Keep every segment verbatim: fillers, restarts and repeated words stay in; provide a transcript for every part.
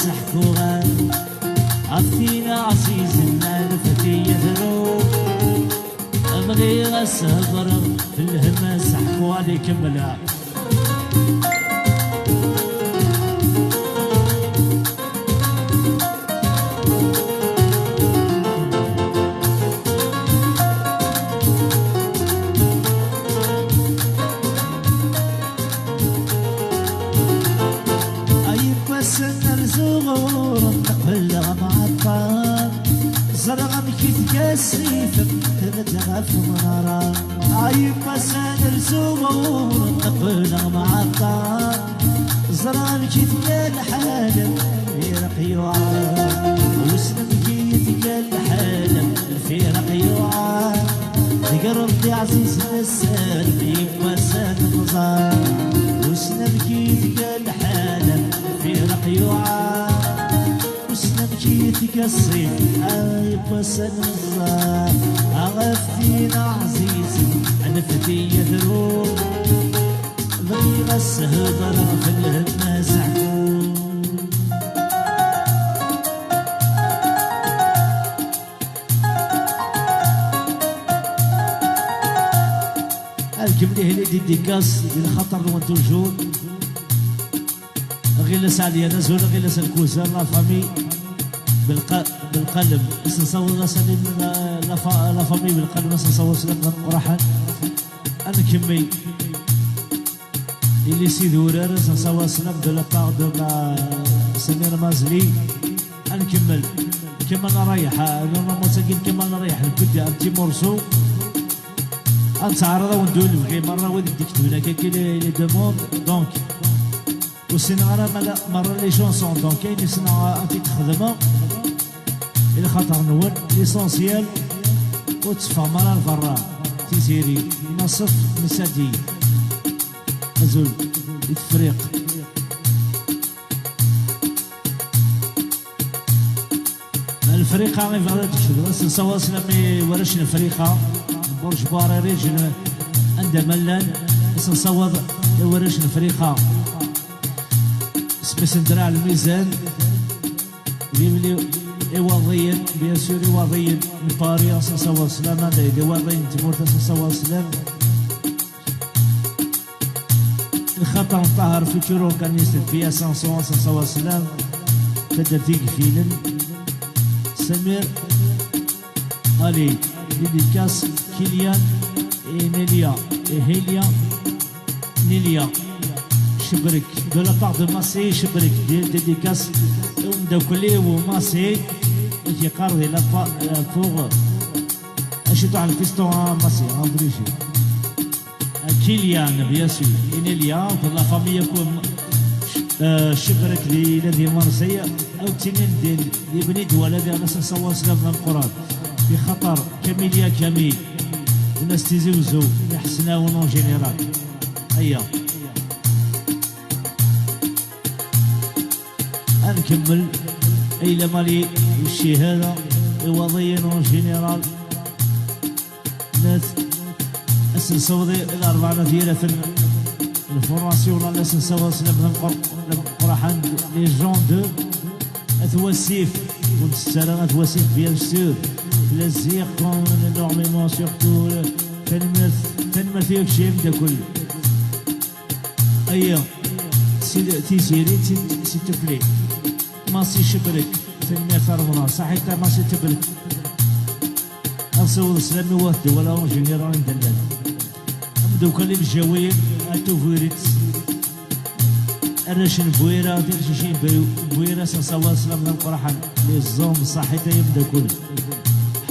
Ḥkuɣ ɣef tin ɛzizen, anef-iyi ad ruɣ. Bɣiɣ ad s-hedreɣ f lhem, ad s-ḥkuɣ ad ikemmel. Ay ifassen rzuɣ ur qqleɣ mɛeṭṭar. Ẓriɣ amek i tga ssif tbedd ɣef umnara. Ay ifassen rzuɣ ur qqleɣ mɛeṭṭar. Ẓriɣ amek i tga lḥal, lfiraq yuɛer. Wissen amek i tga lḥal, lfiraq yuɛer. Deg Ṛebbi ɛzizen sserf, yiwwas ad nẓer. Wissen amek i tga lḥal, lfiraq yuɛer. Wissen amek i tga ṣṣif, yiwwas ad nẓer. Ɣef tin ɛzizen, anef-iyi ad ruɣ. Bɣiɣ ad s-hedreɣ f lhem, ad s-ḥkuɣ. Ad kemmel ihi les dédicaces di lxaṭer-nwen toujours. Ɣilas Ɛelyan, azul, Ɣilas Lkuzan, la famille Belqa-, Belqalem. Ad s-nsaweḍ la salim, la, la fa-, la famille Belqalem, ad s-nsaweḍ sslam d ameqqraḥen. Ad nkemmel i les Idurar, ad s-nsaweḍ sslam de la part de ma-, Samir Mazli. Ad nkemmel. Kamal Rayeḥ, ah, normalement, tagi n Kamal Rayeḥ, nbedd un petit morceau. Ad nettɛaraḍ ad wen-d-ur nebɣi merra wid i d-iketben akka les, les demandes. Donc, ur ssineɣ ara mala, merra les chansons. Donc, ayen i ssneɣ ad t-id-xedmeɣ, i lxaṭer-nwen, l'essentiel, ur tteffɣem ara ar berra. Tiziri, Naṣef Msadi. Azul, i Tefriq. Lefriqa i bɣiɣ ad d-kecmeɣ, ad s-nsaweḍ sslam i warrac n Friqa, Burj Buɛriri, ǧen anda ma llan, ad s-nsaweḍ i warrac n Friqa. Isem-is n Draɛ Lmizan, d imli-, iwaḍiyen, bien sûr, iwaḍiyen n Paris, ad s-nsaweḍ sslam, anda i d iwaḍiyen n tmurt, ad s-nsaweḍ sslam. Lxaṭer n Ṭaher, futur organiste de P S un cent, ad s-nsaweḍ sslam. Taddart Igefilen. Samir Ali, dédicace, Kylian et Nelia, et Helia, Nelia. Cebrek, de la part de Massi Cebrek, dé-, dédicace i umeddakel-iw Massi, i k-yeqqar di la pa-, euh, pour, euh, aciṭuḥ n lfiston, ah, Massi, ah, Brigitte. Kylian, bien sûr, Inelia, la famille akk, euh, Cebrek di, la di Marseille, aw ttinin di, di Bni Dwala, di Anas Nsawa, slam d ameqqran. Di xaṭer Kamilia Kami, Anas Tizi Uzzu, Iḥesnawen en général. Aya. Ad nkemmel. Ayla Mali, Cihada, Iwaḍiyen en général. Nat, asensaweḍ i Larebɛa n At Yiraten, Lformasyon, asensaweḍ s lemna Qur-, Qurḥan, les gens de At Wasif, ur nettett ara At Wasif, bien sûr, Tlaziɣ, comme énormément, surtout, euh, tanemmirt, tanemmirt i kečč, ay ameddakel. Aya, si, tiziri, si, si tufli. Masi Cebrek, tanemmirt a Remḍan, saḥit a Masi Cebrek. Ad nsiweḍ sslam i wat Dwala en général anda llan. Amdukal imejjawiyen, a Tuburit, arrac n Bwira, tiqcicin n Bwi-, Bwira, s nsaweḍ sslam d ameqqraḥen. Les hommes, saḥit ay amdakul.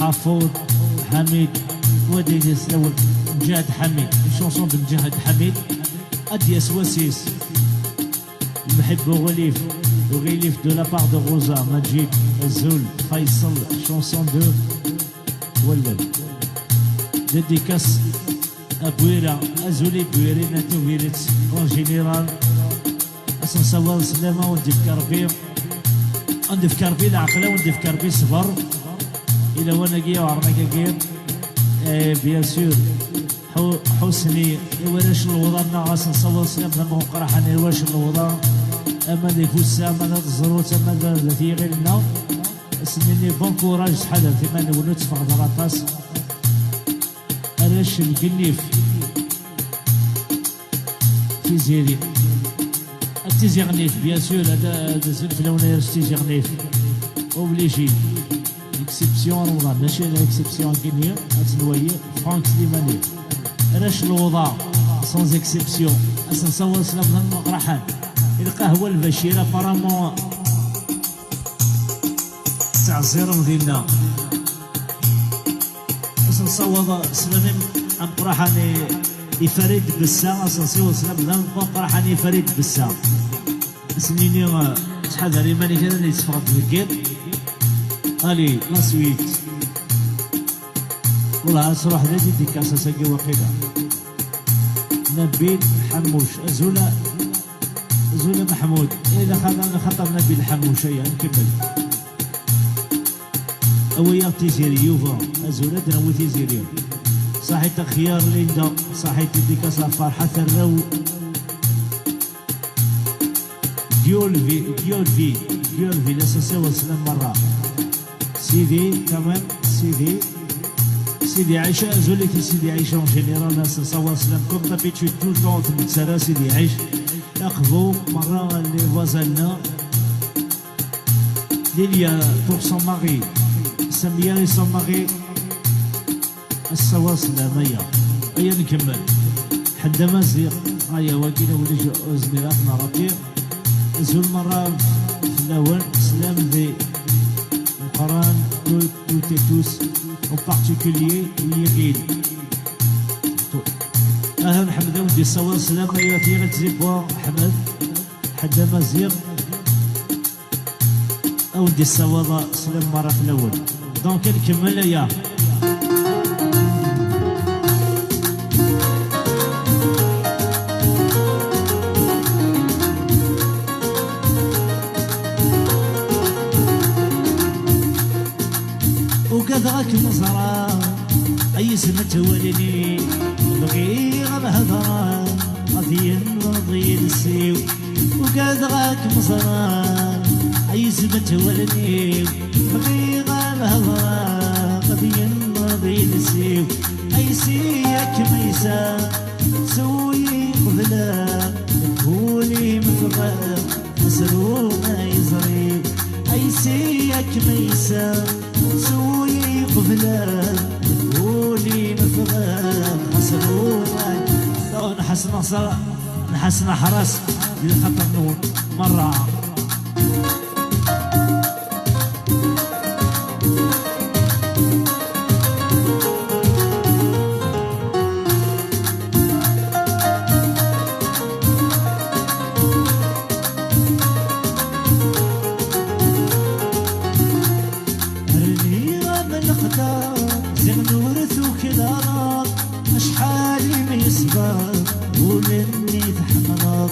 Ḥafud, Ḥamid, wadi d islawen, Mǧahed Ḥamid, une chanson de Mǧahed Ḥamid. Ad d-yas wass-is. Lmeḥibba uɣilif, uɣilif de la part de Rosa, Maǧid, azul, Faisal, chanson de Wallal. Dédicace à Bwira, azul i Bwirin, a Tubiret, en général. Ad s-nsaweḍ sslam, ad wen-d-ifk Rebbi, ad wen-d-ifk Rebbi leɛqel, ad wen-d-ifk Rebbi ṣṣber. I lawan-agi, aɛernak-agi, eh, bien sûr. Ḥu-, Ḥusni, i warrac n lewḍa-nneɣ, ad s-nsaweḍ sslam d ameqqraḥen i warrac n lewḍa. Ama d ifussan, ama d aẓru, ama d, d tiɣil-nneɣ. Asen-nini bon courage, ttḥadaret iman-nwen, ur tteffɣet ara aṭas. Arrac n Gennif. Tiziri. Ad Tizi Ɣennif, bien sûr, ad, ad azul fell-awen arrac n Tizi Ɣennif. Obligé. Exception Remḍan, mačči d exception Gennif, ad tenwayi Frank Slimani. Arrac n Lewḍa, sans exception, ad sen-nsaweḍ sslam d ameqqraḥan. I lqahwa Lbacir, apparemment, ttɛeẓẓiren dinna. Ad sen-nsaweḍ sslam ameqqraḥan i, i Farid Bessa, ad sen-nsiweḍ sslam d ameqqraḥan i Farid Bessa. Ad s-nini, eh, ttḥadar iman-ik, ad yetteffeɣ-d deg yiḍ. Allez, la suite. Wellah, ad truḥ d dédicace ass-agi waqila. Nabil Ḥammuc, azul a, azul a Maḥmud. Eh, la xaṭer, la xaṭer Nabil Ḥammuc, aya, nkemmel. Awi-yaɣ Tiziri, Yuba, azul ad nawi Tiziri. Saḥit axyar Linda, saḥit dédicace ɣef Ferḥat Arraw. Gyulvi, Gyulvi, Gyulvi, la sasiwa sslam merra. Sidi, quand même, Sidi. Sidi Ɛica, azul i Sidi Ɛica en général, la sasiwa sslam comme d'habitude, tout le temps, nettarra Sidi Ɛic. Aqbu, merra les voisins-nneɣ. Lilia pour son mari. Samia et son mari. Ass-a wa sslam, aya. Aya nkemmel. Ḥedd Amaziɣ. Aya, wagi d awelij ur zmireɣ ad t-nṛebbi. Azul merra fell-awen. Sslam di Meqqran, tout, tout et tous, en particulier, Yiɣil. Aha, Ḥmed, a wen-d-yessawal sslam, aya, Yiɣil Tzibuṛ, Ḥmed, Ḥedd Amaziɣ. A wen-d-yessawaḍ sslam merra fell-awen. Donc, ad nkemmel aya. Ugadeɣ ad kem-ẓreɣ, ay izem n wallen-iw, bɣiɣ ad hedreɣ, ad yenneḍ yiles-iw. Ugadeɣ ad kem-ẓreɣ, ay izem n wallen-iw, bɣiɣ ad hedreɣ, ad yenneḍ yiles-iw. Ay si ad kem-ysa, sew-iyi qbel, deg wul-im tebɣiḍ. Azru ma yeẓri, ay si ad kem-ysa, sew-iyi qbel, deg wul-im tebɣiḍ. Azru ma, oh, nḥassen aẓar, nḥassen aḥras di lxaṭer-nwen merra. Rniɣ-am leqder, ziɣen ur tuklaleḍ, acḥal i mi yeṣber wul-nni tḥemmleḍ.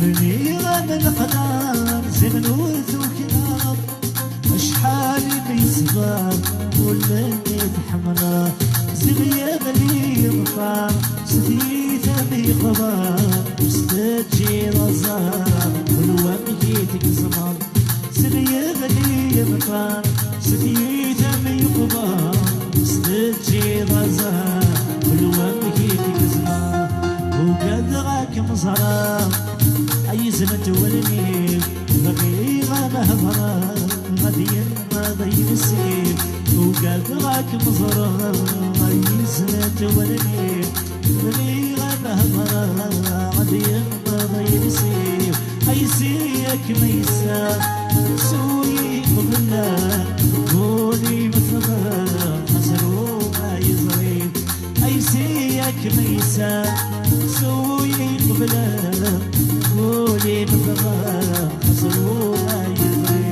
Rniɣ-am leqder, ziɣen ur tuklaleḍ, acḥal i mi yeṣber wul-nni tḥemmleḍ. Ziɣ yeɣli yemṭar s tyita mi yeqber, ur s-teǧǧiḍ aẓar, wala wamek i tgezmeḍ. Ziɣ yeɣli yemṭar s tyita mi yeqber, s-teǧǧiḍ aẓar, wala wamek i tgezmeḍ. Ugadeɣ ad kem-ẓreɣ, ay izem n wallen-iw, bɣiɣ ad hedreɣ, ad yenneḍ yiles-iw. Ugadeɣ ad kem-ẓreɣ, ay izem n wallen-iw, bɣiɣ ad hedreɣ, ad yenneḍ yiles-iw. Ay si ad kem-ysa, sew-iyi qbel, deg wul-im tebɣiḍ, azru ma yeẓri. Ay si ad kem-ysa, sew-iyi qbel, deg wul-im tebɣiḍ, azru ma yeẓri.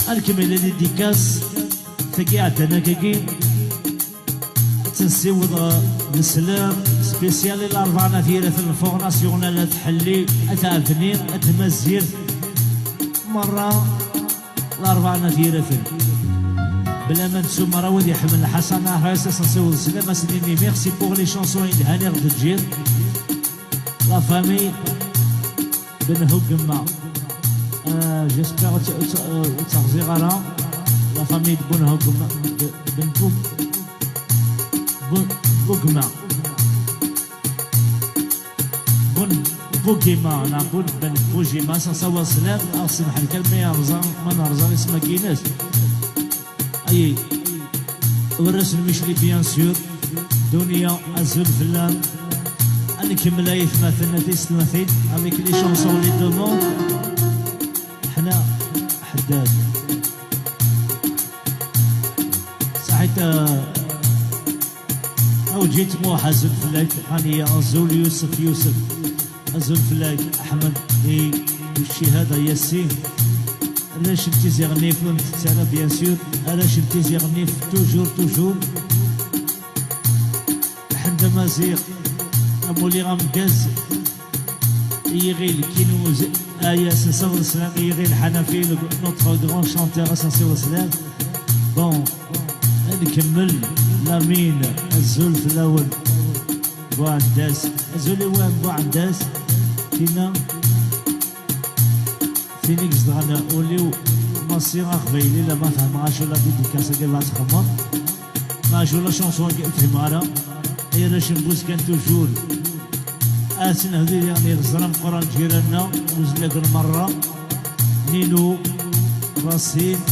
Ad nkemmel la dédicace tagi iɛeddan akkagi. Ad tt-nsiweḍ, eh, d sslam spécial i Larebɛa n At Yiraten, Front National, At Ḥelli, At Ɛebni, At Tmazirt, merra Larebɛa n At Yiraten. Bla ma nettu mara wid iḥemmlen Ḥasan Aḥris, ad s-nsiweḍ sslam, ad s-nini merci pour les chansons yelhan i ɣ-d-teǧǧiḍ. La famille Ben Hugma. Euh, j'espère ur tt-, ur tt-, euh, ur tt-rẓiɣ ara. La famille de Ben Hugma, de Ben Boug-, Boug-, Bougma. Bun Bugima, neɣ Bun Ben Bujima, s-nsiweḍ sslam, ad ɣ-semḥen kan ma yerẓa, ma nerẓa isem-agi-ines. Ayi, warrac n Micli, bien sûr. Dunya, azul fell-am. Ad nkemmel ay atmaten, a tisetmatin, avec les chansons, les demandes. Ḥna ḥeddad. Saḥit, euh, Awǧi Ṭmuḥ, azul fell-ak. Ḥaniya, azul Yusef, Yusef. Azul fell-ak, Ḥmed, i Cihada, Yassin. Arrac n Tizi Ɣennif, ur ntettara, bien sûr. Arrac n Tizi Ɣennif, toujours, toujours. Ḥmed Amaziɣ, amuli ameggaz, i yiɣil Kinuz, aya, s-nsiweḍ sslam i yiɣil Ḥanafi, le, notre grand chanteur, s-nsiweḍ sslam. Bon, ad nkemmel. Lamine, azul fell-awen. Buɛeddas, azul i wa Buɛeddas. Tina, tin i izedɣen ul-iw, Massi Aqbayli, la ma fehmeɣ acu la dédicace-agi la txemmeḍ. Ma acu la chanson-agi ur fhimeɣ ara. Ay arrac n Buzgan toujours. Ad s-nehdu diɣen i lezra meqqran n lǧiran-nneɣ, Uzlagen merra, Nino, Racine,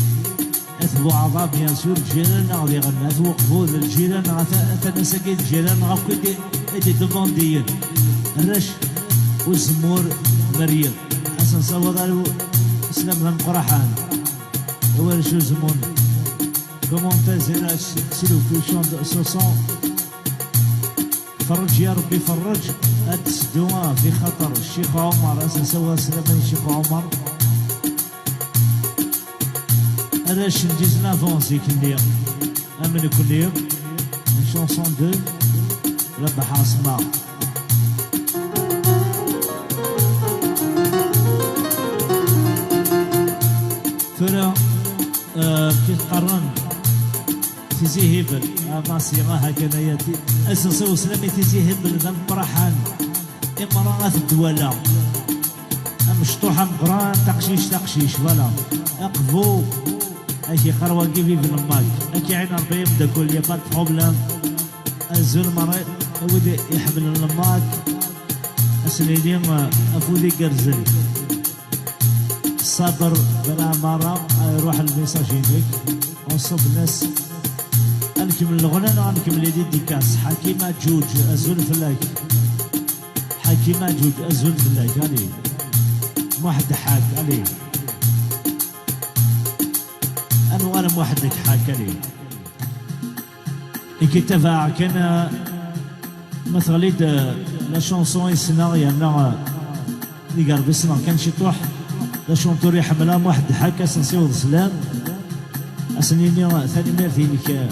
At Buɛḍa, bien sûr, lǧiran-nneɣ diɣen, At Uqbud, lǧiran, ata, atan ass-agi lǧiran-nneɣ akk i d-, i d-idemandiyen. Arrac Uzemmur Merya. Ad s-nsaweḍ ar u-, sslam d ameqqraḥan. Awal s uzemmur. Commentaire, c'est la, c'est le puissant de ce son. Ferreǧ ya Rebbi, ferreǧ. Ad d-seddu, ah, fi xaṭer Ccix Ɛumar, ad s-nsaweḍ sslam i Ccix Ɛumar. Arrac n dix-neuf ans zik-nni, am nekni, une chanson de Rabaḥ Asma. Tura, euh, kif qqaren, Tizi Hibel, ah, Massi, ah, hakana ya ti-, ad s-nsiweḍ sslam i Tizi Hibel, d ameqqraḥan, imra at ddwala, amecṭuḥ ameqqran, taqcict, taqcict, voilà. Aqbu, ak iqqar wagi vive le Mac, ak iɛin Rebbi ameddakel, y a pas de problème. Azul merra, a wid iḥemmlen le Mac, ad s-nini, ah, afud igerrzen. Saber Ben Ɛmara, iruḥ lmessage-inek. Nṣubb nnas. Ad nkemmel leɣna neɣ ad nkemmel les dédicaces? Ḥakim Aǧuǧ, azul fell-ak. Ḥakim Aǧuǧ, azul fell-ak. Allez. Muḥ Ḥak, allez. Ad nuɣal Muḥ Ḥak, allez. Nekk ttabaɛeɣ kan, ah, ma teɣli-d, ah, la chanson i ssneɣ, yerna, ah, deg Rebbi ssneɣ kan ciṭuḥ. D acunṭur i ḥemmleɣ, Muḥ Ḥak, ad s-nsiweḍ sslam. Ad s-nini tanemmirt-inek, ah,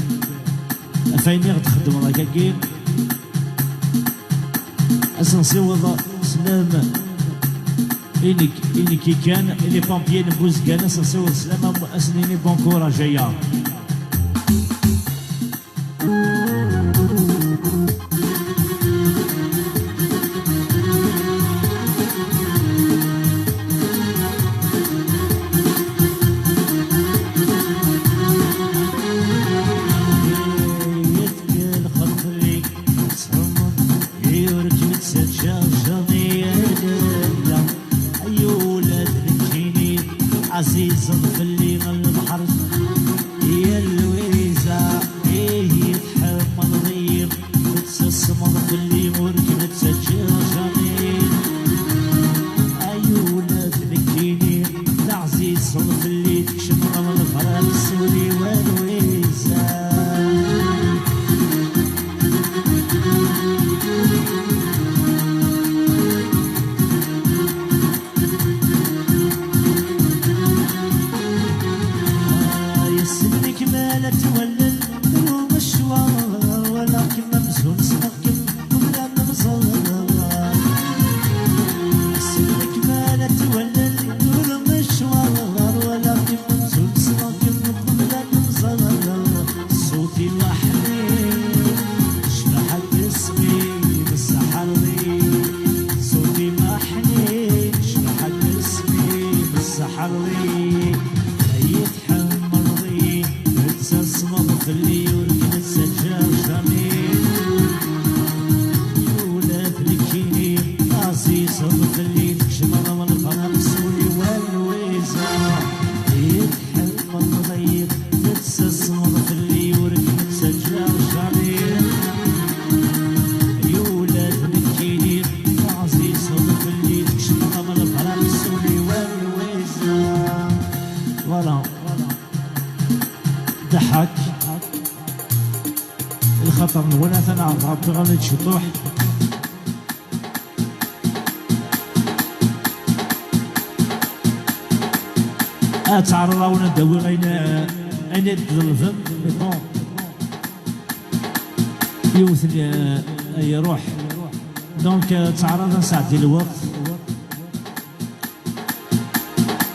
ɣef wayen i ɣ-d-txeddmeḍ akkagi. Ad s-nsiweḍ sslam i nekk, i nekk kan, i les pompiers n Buzgan, ad s-nsiweḍ sslam, ad s-nini bon courage, aya. Yetkel xelqli, sremd, yurek, yettsaǧǧa, ǧǧan-iyi ad rreɣ. Ay ula d nekkini, ɛzizen fell-i lebḥer. Wala atan ɛerḍeɣ ɣer ciṭuḥ. Ad teɛreḍ awen ad d-awiɣ ayen, ayen i d-tlebem, mais bon, yiwet n, eh, iruḥ. Donc, eh, teɛreḍ ad nesɛeddi lweqt.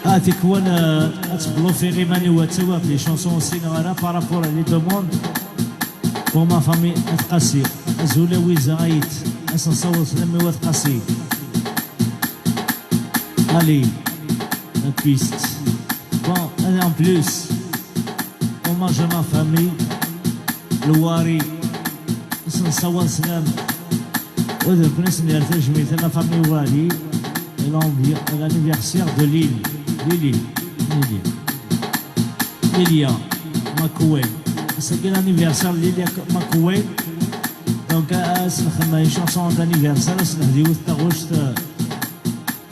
Ah, tikwal, eh, ad tblufiɣ iman-iw, ad tawiɣ des chansons ur ssineɣ ara par rapport à les demandes. Pour ma famille, At Qasi. Azul a Wiza Ait. Ad s-nessaweḍ sslam i Wat Qasi. Allez, la piste. Bon, allez, en plus, hommage à ma famille, Lwari. Ad s-nessaweḍ sslam. Ad rkun asen ar tajmilt a la famille Wali, et l'anvi-, l'anniversaire de Lil-, Lili, Lili, Lilia McQueen. C'est l'anniversaire de Lilia McQueen. Donc, à, à, c'est une chanson d'anniversaire, c'est une vidéo de ta gauche, euh,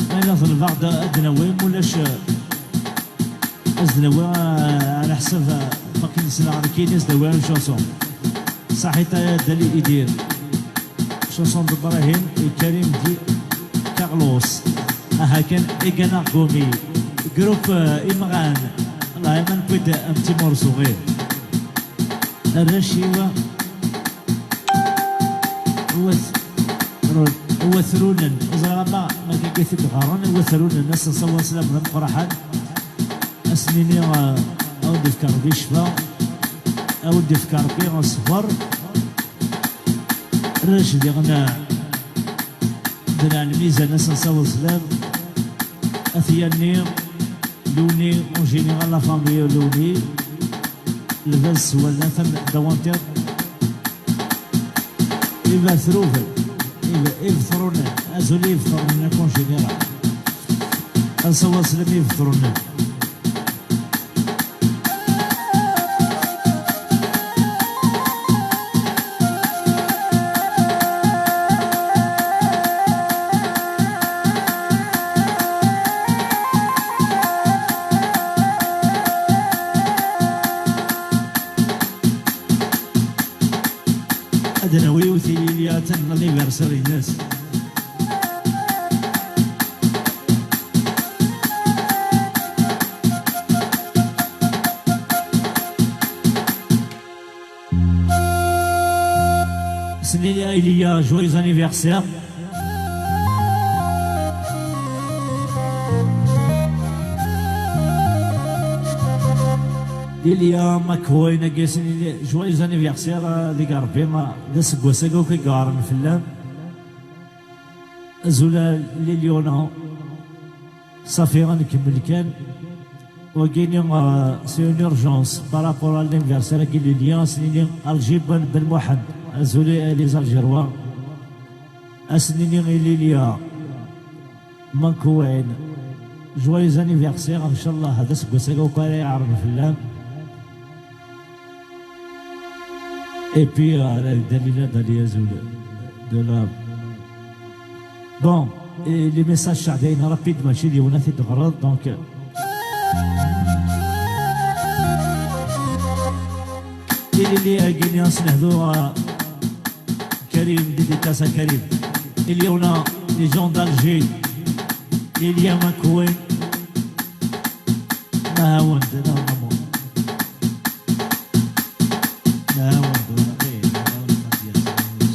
ma yella tlebɛeḍ ad d-nawi, ma ulac, euh, ad d-nawi, euh, ɛla ḥsab, euh, ma akken ssneɣ nekkini ad d-awiɣ une chanson. Saḥit a Dali Idir. Chanson de Brahim et Karim Di Carlos. Aha kan, Egan Argomi. Groupe, euh, Imran. Allah, Imran, un petit morceau, eh. Arrac-iw. Wat-, Watrunen. Ẓriɣ ama ma akka i t-id-ɣɣaren, Watrunen. Ad s-nessaweḍ sslam d ameqqraḥan. Ad s-nini, eh, ad wen-d-yefk Rebbi ccfa, ad wen-d-yefk Rebbi ṣṣber. Arrac diɣen, eh, d lɛelmizan, ad s-nessaweḍ sslam. At Yanni, Lewni, en général, la famille Lewni. Lbaz s wallen, atan ddaw n tiṭ. Ibatruben, Ib-, Ibetrunen, azul i Ibetrunen akk en général. Ad nessaweḍ sslam i Ibetrunen. Ad nawi yiwet i Lili, atan l'anniversaire-ines. S-nini a Lili, joyeux anniversaire. Lili McQueen, agi s-nini joyeux anniversaire, eh, deg Rebbi, eh, d aseggas-agi akk i yeɣren fell-am. Azul a Liliana. Safi, ad nkemmel kan. Wagini, euh, c'est une urgence par rapport à l'anniversaire agi n Lilia, ad s-nini Alger Ben, Ben Mohamed. Azul i les Algérois. Ad s-nini i Lilia McQueen. Joyeux anniversaire, ncallah d aseggas-agi akk ara iɛerben fell-am. Et puis, euh, Dalila, Dalia Zul, de la... Bon, et les messages, ça vient rapide, mačči d yiwen ad t-id-teɣreḍ, donc, euh, Lili, euh, Guinée, ad s-nehdu, euh, Karim, dédicace à Karim. Lili, on a les gens d'Alger. Lili McQueen. Nahawend, non, non, non. Nahawend, non, eh, Nahawend, Mathias, Nahawend.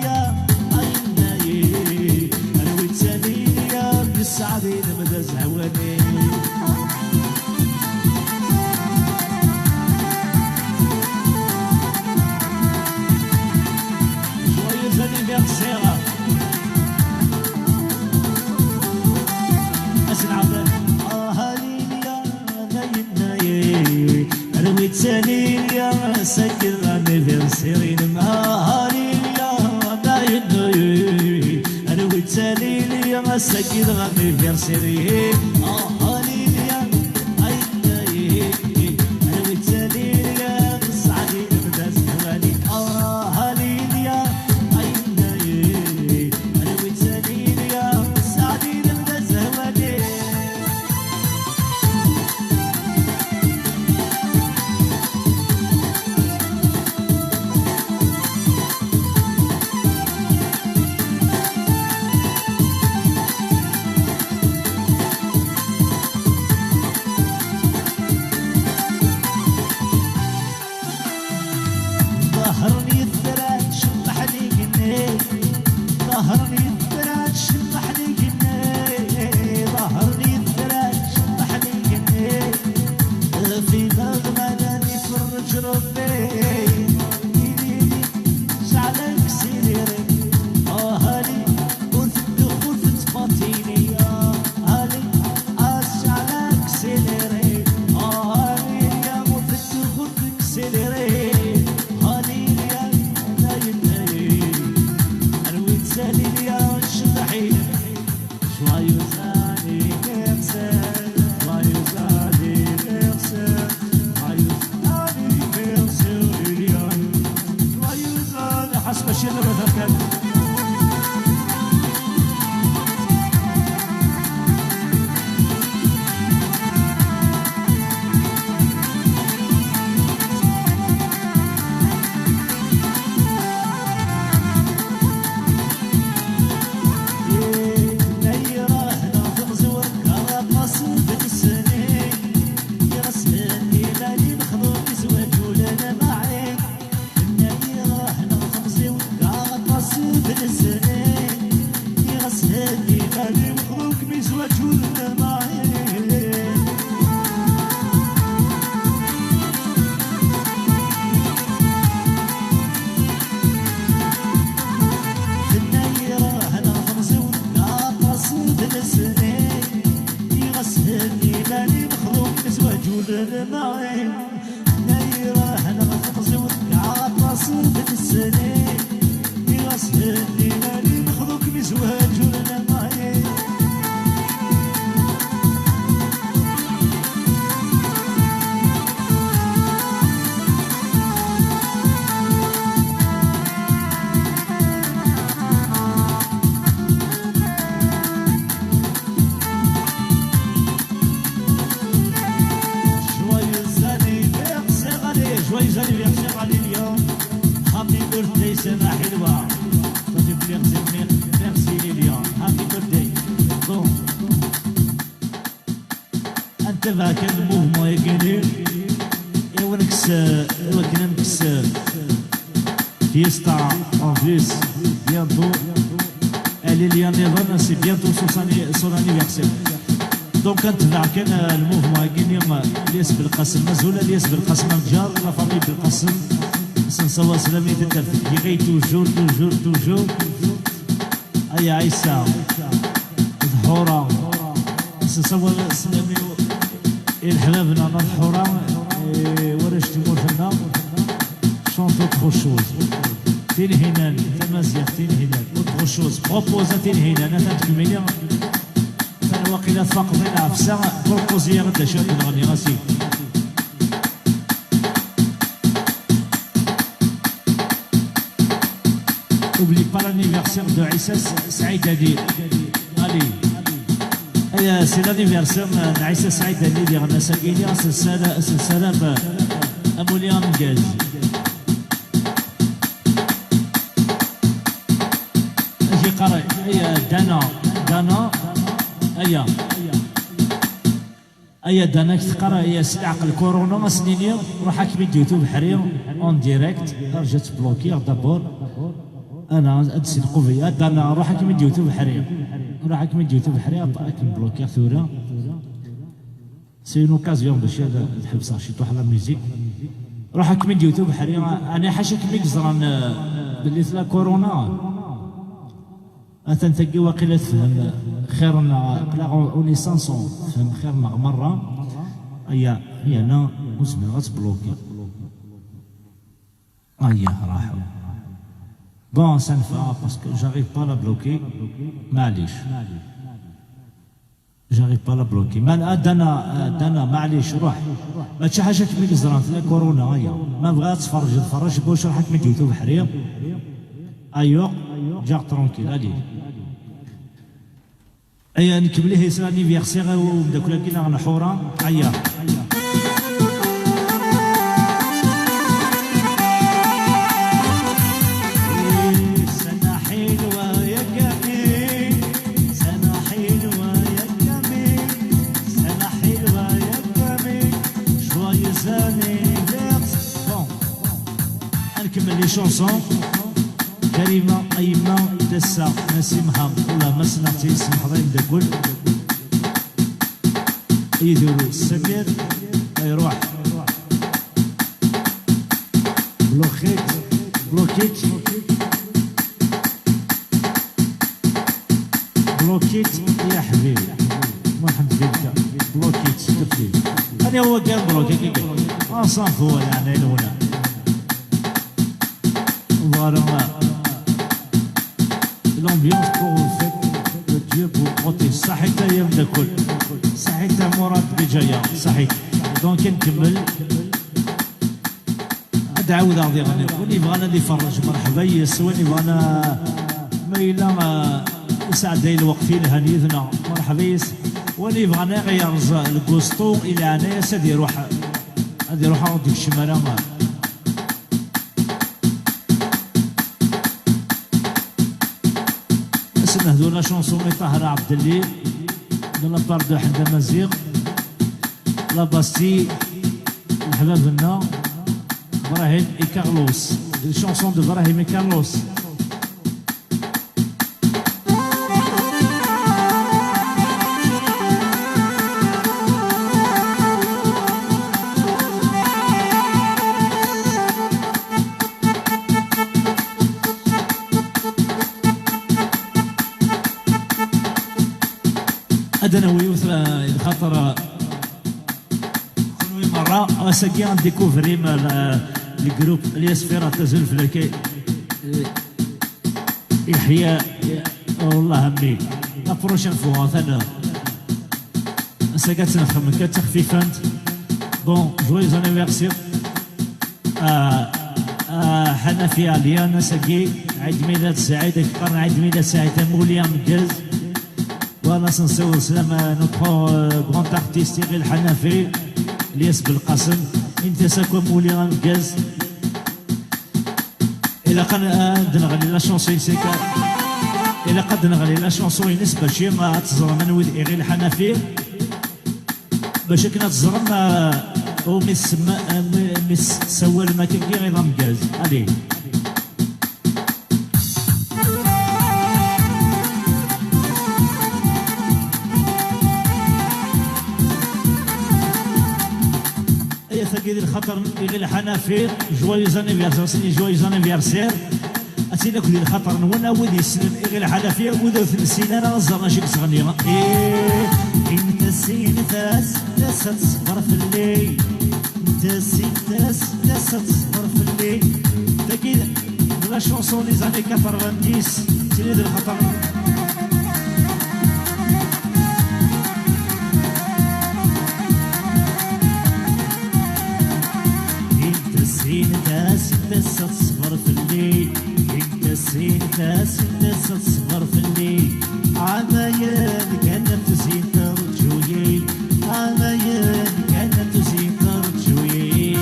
Liya, ay Liya, anwi d Liya, yesɛa di lemda zehwani. Joyeux anniversaire. Ass n ɛqel. Ah, Liya, ay Liya, anwi d Liya, ass-agi d l'anniversaire-inem. Ah, Liya, ay Liya, anwi d Liya, ass-agi d l'anniversaire-inem. Ah, Liya, ay Liya, anwi d Liya, sɛad i lebda zehwani. Ah, Liya, ay Liya, anwi d Liya, sɛad i lebda zehwani. Aṭas n tesnin i ɣas henni, mani mexduk mi zwaǧ ur namaye. Joyeux anniversaire, allez, joyeux anniversaire à Lilia. Happy birthday, Sana Hilwa. Toi, tu pleures, c'est merde. Merci, Lilia. Happy birthday. Bon. Anta bɛa kan le mouvement-agi-ni. Iwakken ad nekkes, iwakken ad nekkes. Fiesta, en plus, bientôt. Elle est liée en Iran, c'est bientôt son anni-, son anniversaire. Donc, ad netbeɛ kan, euh, le mouvement-agi-ni, euh, Lyes Belqasem. Azul a Lyes Belqasem, amǧar, la famille Belqasem. Ad sen-nessaweḍ sslam i taddart n Yiɣil, toujours, toujours, toujours. Aya Ɛisa, d Ḥura. Ad sen-nessaweḍ sslam i, i leḥbab-nneɣ n Ḥura, i warrac n tmurt-nneɣ. Chante autre chose. Tinhinan, tamaziɣt, Tinhinan. Autre chose. Propose a Tinhinan, atan tkemmel. Atan waqila tfaqeḍ i lɛefsa. Propose-iyi-d d acu ad nɣenni, a sidi. Oublie pas l'anniversaire de Issa Saïd Ali. Allez. Aya, c'est l'anniversaire n Ɛisa Saïd Ali, diɣen ass-agi, ass n ssala-, ass n ssalam, euh, amulli ameggaz. Ad yeqqar, aya, Dana, Dana, aya. Aya, Dana, k-teqqar, aya, s leɛqel Corona, ad s-nini, ruḥ ad kem-id-yewwet ubeḥri, en direct, rǧu ad tblokiɣ d'abord. Ana, ad d-silqu beyya, Dana, ruḥ ad kem-id-yewwet ubeḥri. Ruḥ ad kem-id-yewwet ubeḥri, ad, ad kem-blokiɣ tura. C'est une occasion bac ad, ad ḥebseɣ ciṭuḥ la musique. Ruḥ ad kem-id-yewwet ubeḥri, ani ḥaca kem i yeẓran, euh, belli tella Corona. Atan tagi waqila tefhem xir-nneɣ, aql-aɣ on est ensemble, tefhem xir-nneɣ merra. Aya, yerna ur zmireɣ ad tt-blokiɣ. Aya, raḥu. Bon, ça ne va, parce que j'arrive pas à la bloquer. Maɛlic. J'arrive pas à la bloquer. Ma, ah, Dana, ah, Dana, maɛlic, ruḥ. Mačči ḥaca kem i yeẓran, tella Corona, aya. Ma bɣiɣ ad tferreǧ, tferreǧ, bac ruḥ ad kem-id-yewwet ubeḥri. Ayuq, ǧǧiɣ tranquille, allez. Aya, nkemmel ihi s l'anniversaire i umeddakel-agi neɣ n Ḥura. Aya. Sana Hilwa ya Kamil, Sana Hilwa ya Kamil, Sana Hilwa ya Kamil, joyeux anniversaire. Bon. Ad nkemmel les chansons. Karima, a yemma, d ass-a, Nassim Ham, ula ma ssneɣ-tt yessemḥeḍ ay ameddakel. Yidir Samir, ay ruḥ. Bloqué-tt, bloqué-tt. Bloqué-tt يا حبيبي. مرحبا بك. Bloqué-tt, s'il te plaît. Allez, هو كان bloqué, كي كان. On s'en fout, يعني، هنا. Voilà. L'ambiance pour fête de Dieu pour protéger. صحيت يا مدكل. صحيت يا مراد بجاية. صحيت. Donc نكمل. Ad ɛawdeɣ diɣen. Win yebɣan ad iferrej, merḥba yes. Win yebɣan, ah, ma yella, ah, isɛedday lweqt yelhan yid-neɣ, merḥba yes. Win yebɣan ad yerẓ lgusto, i leɛnaya-s ad iruḥ, ad iruḥ, ur d-ikcem ara. Ad s-nehdu la chanson i Tahar Abdelli, de la part de Ḥend Amaziɣ, la Bastille, leḥbab-nneɣ, Brahim et Carlos. Une chanson de Brahim et Carlos. Ad d-nawi yiwet, eh, lxaṭer, eh, Merra, ass-agi ad découvrir ma la, le groupe Elias Ferrat, azul fell-ak, eh, Yahya, eh, والله عمي. La prochaine fois, ثاني. Ass-agi ad tt-nexdem kan d taxfifant. Bon, joyeux anniversaire. Ah, ah, Ḥanafi Alian, ass-agi, Ɛid Milad Saɛid, ak qqaren Ɛid Milad Saɛid, amulli ameggaz. Voilà, ad s-nsiweḍ sslam à notre, euh, grand artiste Iɣil Ḥanafi, Ilyas Belqasem, init-as akk amulli ameggaz. Ilaq ad, ad d-neɣli la chanson-ines akka. Ilaq ad d-neɣli la chanson-ines bac ad teẓrem anwa d Iɣil Ḥanafi. Bac akken ad teẓrem, euh, umi tsemma-, euh, mi, mi s-, tessawalem akka i Iɣil ameggaz. Allez. Ay, tagi di lxaṭer n Iɣil Ḥanafi, joyeux anniversaire, sni joyeux anniversaire. Ad tili akk di lxaṭer-nwen, a wid yessnen Iɣil Ḥanafi, a wid ur t-nessin ara, ad ẓren acu i yettɣenni. Eh, init-as, init-as, tasa teṣber fell-i. Init-as, init-as, tasa teṣber fell-i. Tagi d la chanson des années quatre-vingt-dix, tili di lxaṭer. Init-as, init-as, tasa teṣber fell-i. Init-as, init-as, tasa teṣber fell-i. Ɛamayen kan ad tezin terǧu-yi. Ɛamayen kan ad tezin terǧu-yi.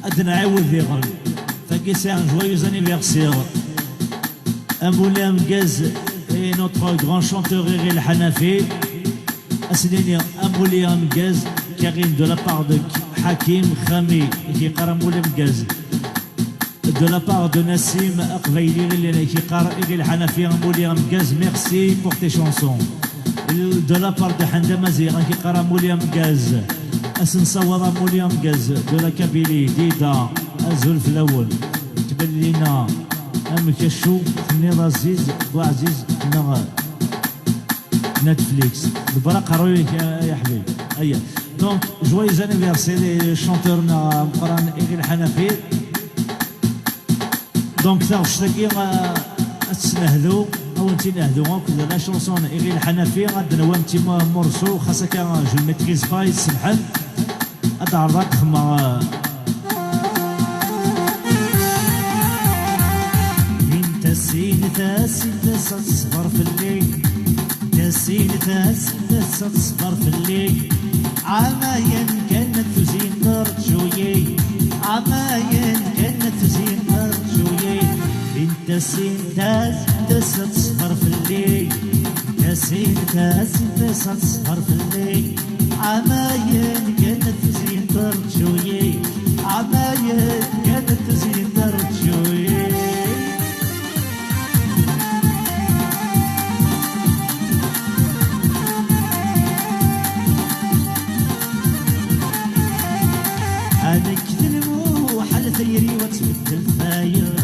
Ad nɛiwed diɣen. Tagi c'est un joyeux anniversaire. Amulli ameggaz et notre grand chanteur Iɣil Ḥanafi. Ad s-nini amulli ameggaz, Karim, de la part de Hakim Khami, i k-yeqqar amulli ameggaz. De la part de Nassim Aqbayli, i k-yeqqar Iɣil Ḥanafi, amulli ameggaz, merci pour tes chansons. De la part de Ḥenda Maziɣ, i k-yeqqar amulli ameggaz. Ad s-nessawaḍ amulli ameggaz, de la Kabylie, Dida, azul fell-awen. Tbellina, amek acu tenniḍ Aziz Buɛziz neɣ Netflix. Ḍebber aqerruy-ik, a, a ḥbib. Aya. Donc, joyeux anniversaire i chanteur-nneɣ ameqqran Iɣil Ḥanafi. Donc, taɣect-agi, a, ad tt-nehdu, ad wen-tt-nehdu akk d la chanson n Iɣil Ḥanafi, ad d-nawi un petit mo-, morceau, xas akka, je le maîtrise pas, yessemḥen. Ad d-ɛerḍeɣ ad xemmeɣ. Init-as, init-as, init-as ad teṣber fell-i. Init-as, init-as, init-as ad teṣber fell-i. Ɛamayen kan ad tezin terǧu-yi. Ɛamayen kan ad tezin terǧu-yi. Init-as, init-as, init-as ad teṣber fell-i. Init-as, init-as, init-as ad teṣber fell-i. Ɛamayen kan ad tezin terǧu-yi. Ɛamayen kan ad tezin terǧu-yi. A nekk d lmuḥal tayri-w ad tbeddel tayeḍ.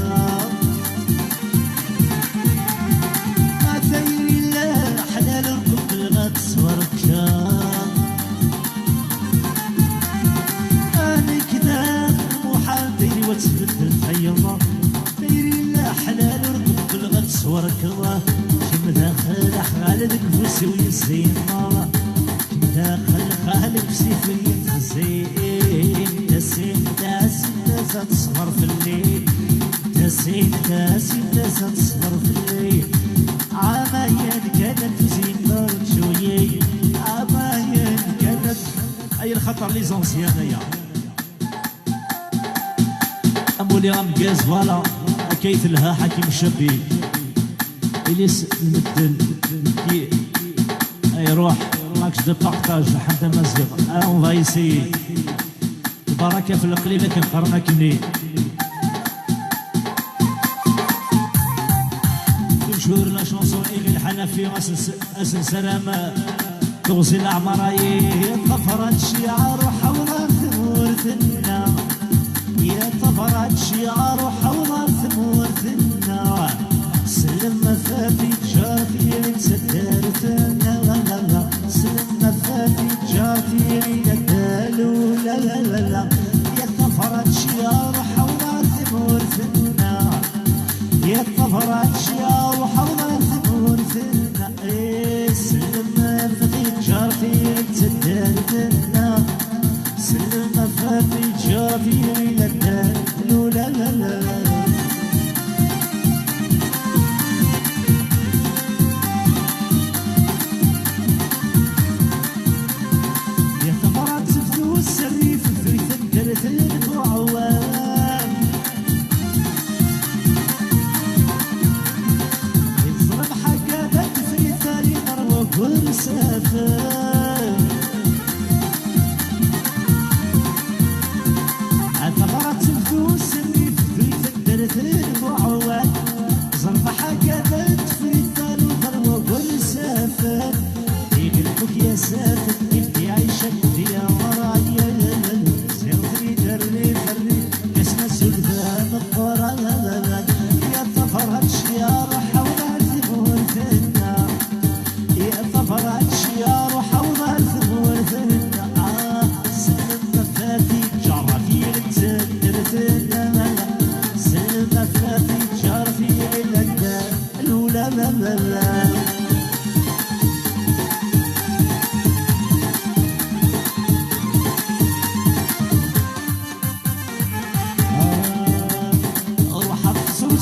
A tayri la ḥlal ur qebbleɣ ad teswerkeḍ. A nekk d lmuḥal tayri-w ad tbeddel tayeḍ. Tayri la ḥlal ur qebbleɣ ad teswerkeḍ. Kemm d axelxal deg ufus-iw yezzi. Kemm d axelxal deg ufus-iw yezzi. Tasin, tasin, tasa teṣber fell-i. Tasin, tasin, tasa teṣber fell-i. Ɛamayen kan ad tezin terǧu-yi. Ɛamayen kan ad... Ay lxaṭer les anciens aya. Amulli ameggaz, voilà. Akka i telha Hakim Chabi. Ilis n medden ki ay ruḥ, max de partage, Ḥamda Maziɣ. Ah, on va essayer. Lbaraka f leqlil akken qqaren akkenni. Toujours la chanson Iɣil Ḥanafi, ass n s-, ass n salam. Teɣzi leɛmer-ayi. Ṭṭafrat ciɛar uḥawla tmurt-nneɣ. Ya ṭṭafrat ciɛar uḥawla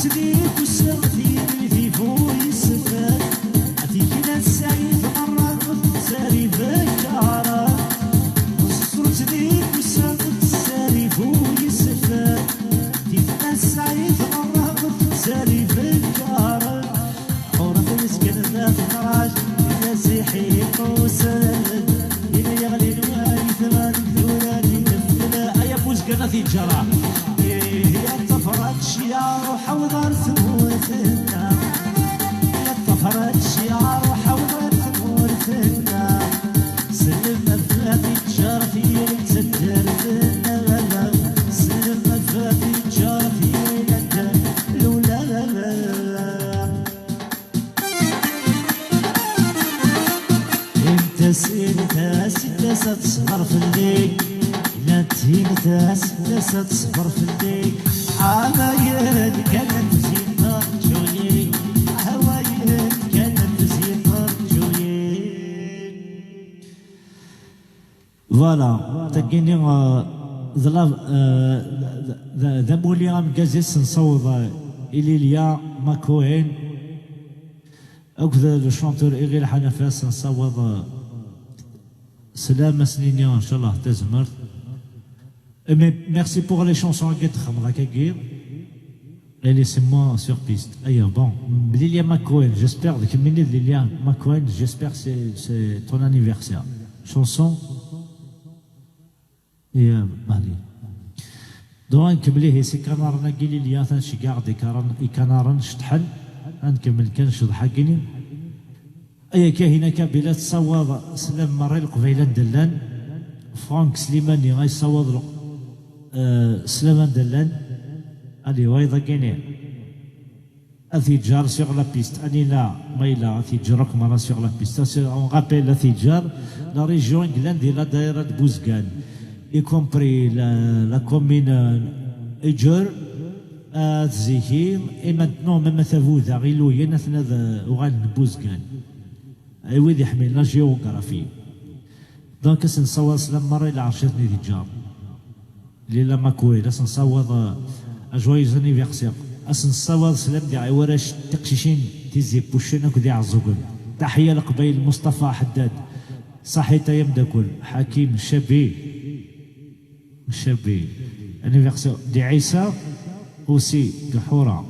Sdi kusa tiri di bu yisfel. Tikna sɛid merra ɣef tsari bekkara. Ẓẓurt di kusa tsari bu yisfel. Tikna sɛid merra ɣef tsari bekkara. Ɣur-k yezgan d afrac, d aziḥ iqusen. Yella yeɣli lwayt, ɣer tura di tefla. Ay abuzgan a t-iǧǧara. Ih, ya tafrac, ya ruḥ awḍ ar tmurt-nneɣ. Ya tafrac, ya ruḥ awḍ ar tmurt-nneɣ. Sellem ɣef tiǧǧar, tiyri d taddart-nneɣ. Sellem ɣef tiǧǧar, tiyri d taddart-nneɣ. Intas, intas, intas ad teṣber fell-i. Inat, intas, intas ad teṣber fell-i. Ɛamayen kan ad tezyin terǧuyin. Ɛamayen kan ad tezyin terǧuyin. Voilà, tagini, euh, d la, euh, d, d, d amuli ameggaz i s-nessaweḍ, euh, i Lilia McCohen akked le chanteur Iɣil Ḥanafi, a s-nessaweḍ, euh, sslam, a s-nini, ncallah, tazmert. Mais merci pour les chansons i d-txedmeḍ akkagi. Et laissez-moi sur piste. Aya, bon, Lilia McCohen, j'espère, d kemmini d Lilia McCohen, j'espère c'est, c'est ton anniversaire. Chanson. Ya, Mahdi. Donc, ad nkemmel ihi s ikanaren-agi, Lilia, atan ceggaɣ-d ikaren-, ikanaren ceṭḥen. Ad nkemmel kan ccḍeḥ-agi-ni. Aya, Kahina Kabila tessawaḍ sslam merra i Leqbayel anda llan. Frank Slimani ay yessawaḍ le-, euh, sslam anda llan. Allez, wayeḍ-agi-ni. A t-yeǧǧar sur la piste. Anila, ma yella, a t-yeǧǧar akk merra sur la piste. Ça, c'est, on rappelle, a t-yeǧǧar, la région England et la daïra de Bouzgan, y compris la, la commune, euh, Eǧer, euh, Ziki, et maintenant, même à Tavuda, Iluyen, atna d, euh, uɣalen n Bouzgan. I wid iḥemmlen la géographie. Donc, a s-nessawaḍ sslam merra i lɛerc i ten-id-yeǧǧar. Lila Makuil, a s-nessawaḍ, euh, un joyeux anniversaire. A s-nessawaḍ sslam diɣ i warrac, tiqcicin, tizi, puccen akked iɛeẓẓugen. Taḥya Leqbayel, Mustafa Ḥeddad. Saḥit ay amdakel, Ḥakim, Cabi. Cabi. Anniversaire di Ɛisa aussi, Gaḥura.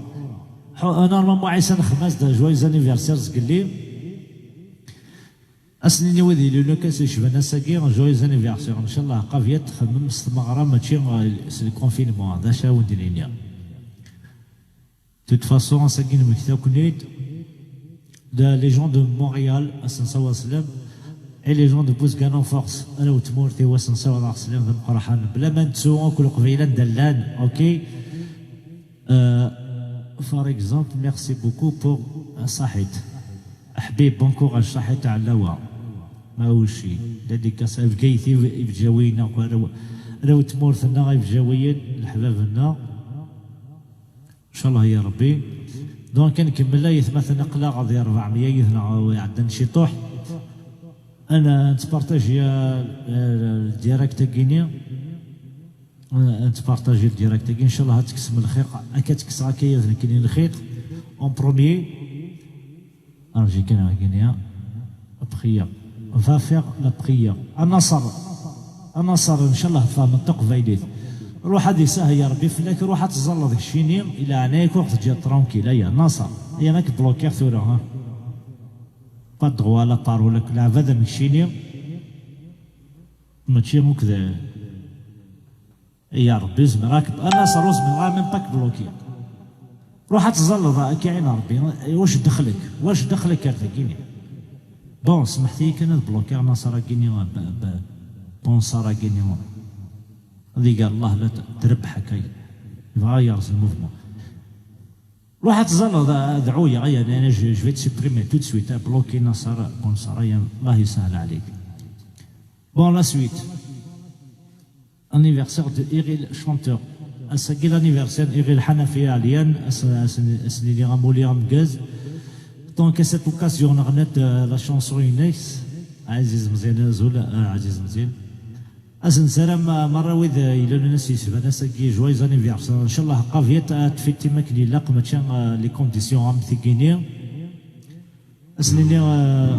Ḥu-, euh, normalement, Ɛisa Nexmas d joyeux anniversaire zgelli. A s-nini wid ilun akka s yecban ass-agi, joyeux anniversaire. Ncallah, qabya txemmem s tmeɣra, mačči, euh, s le confinement. D acu ara wen-d-nini? De toute façon, ass-agi nemmekta-ken-id. De, les gens de Montréal, a s-nessawaḍ sslam. Et les gens de Bouzgan en force, arraw n tmurt-iw, a s-nessawaḍ sslam d ameqqran. Bla ma nettu akk Leqbayel anda llan, ok? Euh, par exemple, merci beaucoup pour, euh, Saḥit. Ḥbib, bon courage, Saḥit Ɛlawa. Mawci, dédicace, Bgayet, Ibǧawiyen, akk arraw, arraw n tmurt-nneɣ, Ibǧawiyen, leḥbab-nneɣ. Ncallah ya Rebbi. Donc, ad nkemmel ayetma-ten aql-aɣ di ṛebɛemya yid-neɣ iɛeddan ciṭuḥ. Ad n-, ad nettpartaji, euh, euh, direct-agi-ni. Ad nettpartaji direct-agi. Ncallah ad tekksem lxiq. Akka ttekkseɣ akka yid nekkini lxiq. En premier. Arji kan wagini, la prière. Va faire la prière. A Naṣer. A Naṣer, ncallah tfehmeḍ taqbaylit. Ruḥ ad isahel Rebbi fell-ak, ruḥ ad tẓalleḍ keččini, i leɛnaya-k ur ɣ-teǧǧiḍ tranquille, aya, Naṣer. Aya, ad k-blokiɣ tura, ha. Pas de droit à la parole, ak leɛbad am keččini. Mačči akk d, Ya Rebbi, zemreɣ ad k-, a Naṣer, ur zmireɣ ara même pas k-blokiɣ. Ruḥ ad tẓalleḍ, a k-iɛin Rebbi. Wac dexlek? Wac dexlek ar tagini? Bon, smeḥt-iyi kan ad blokiɣ Naṣer-agi-ni, b-, b-, Bonṣar-agi-ni. Ad iger Allah la t-, trebbeḥ akka. Yebɣa ad yerẓ le mouvement. Ruḥ ad tẓalleḍ, a, dɛu-yaɣ, aya, je, je vais te supprimer tout de suite, a, bloquer Naṣer Bonṣar, aya, Allah yesahel ɛlik. Bon, la suite. Anniversaire de Iril Chanteur. Ass-agi l'anniversaire n Iril Ḥanafi Ɛelyan, ass, ass, ass-nni amuli ameggaz. Donc, à cette occasion, ɣnant, euh, la chanson-ines, Aziz Mzian, azul, euh, Aziz Mzian. Ad s-nessaram, uh, merra wid, uh, ilulen ass yesban ass-agi, joyeux anniversaire. Ncallah, qabyet ad tfitim akken ilaq, mačči, uh, les conditions am tigini. Ad s-nini, uh,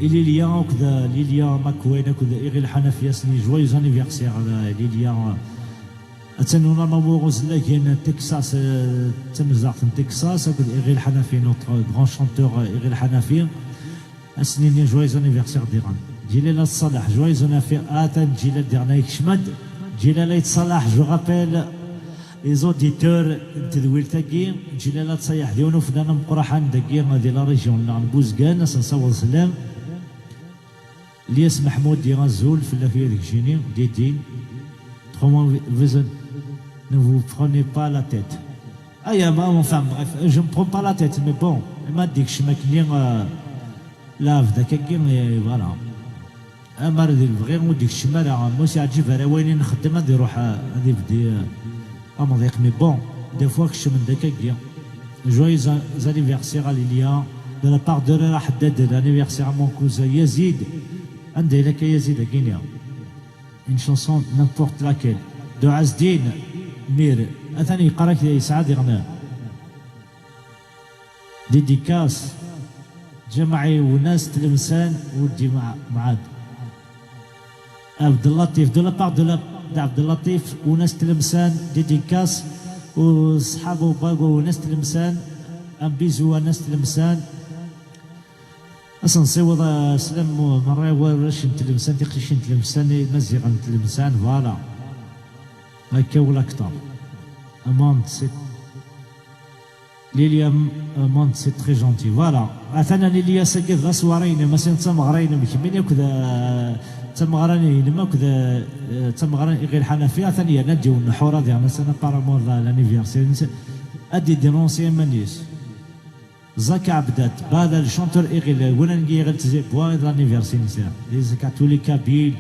i Lilia akked, uh, Lilia McQueen akked Iɣil Ḥanafi, ad s-nini joyeux anniversaire, uh, Lilia, uh, Attan un amour uzellagen n Texas, eh, d tamezdaɣt n Texas, akked Iɣil Ḥanafi, notre grand chanteur, eh, Iɣil Ḥanafi. Ad s-nini joyeux anniversaire diɣen. Ǧilal At Ṣaleḥ, joyeux anniversaire. Atan Ǧilal diɣen ay yekcem-d. Ǧilal At Ṣaleḥ, je rappelle les auditeurs n tedwilt-agi. Ǧilal At Ṣaleḥ d yiwen ufennan ameqqraḥan dagi di la région-nneɣ n Buzgan, ad s-nsaweḍ sslam. Lyas Meḥmudi, azul fell-ak, yad keččini, Didin. Comment vous, vous, ne vous prenez pas la tête. Aya, ma, enfin, bref, je me prends pas la tête, mais bon, ma d-ikcem akkenni, euh, la vedda-agi, et voilà. Amar d lebɣi ur d-ikcem ara, ma ur s-yeɛǧib ara wayen i nxeddem, ad iruḥ, euh, ad ibdi, euh, amḍiq, mais bon, des fois kecmen-d akkagi. Joyeux an-, anniversaire à Lilia, de la part de Rara Haddad, l'anniversaire à mon cousin Yazid. Anda yella akka Yazid, agini? Une chanson n'importe laquelle. De Azdin Mir. Atan yeqqar-ak yesɛa diɣen. Dédicace. Ǧamaɛ Iwnas Tlemsan, Wuddi Mɛ-, Mɛad. Abdellatif, de la part de la, d'Abdellatif, Iwnas Tlemsan, dédicace. U ṣṣḥab u bago Iwnas Tlemsan, un bisou à Iwnas Tlemsan. Ad sen-nsiweḍ, uh, sslam, uh, merra i warrac n Tlemsan, tiqcicin n Tlemsan, imaziɣen n Tlemsan, voilà. Akka wala akteṛ. Amand, c'est Lilia, euh, Mond, c'est très gentil. Voilà. Atan a Lilia, sagi d aṣewwar-inem, mačči d tameɣra-inem kemmini akked, euh, d tameɣra-inem akked, euh, d tameɣra n Iɣil Ḥanafi. Atan yerna-d yiwen n ḥura diɣen, atan apparemment d l'anniversaire-ines. Ad d-idénoncer iman-is. Zak Abdat, bah, le chanteur Iɣil, win n Iɣil Tizi Bwa, d l'anniversaire-ines. Les catholiques kabyles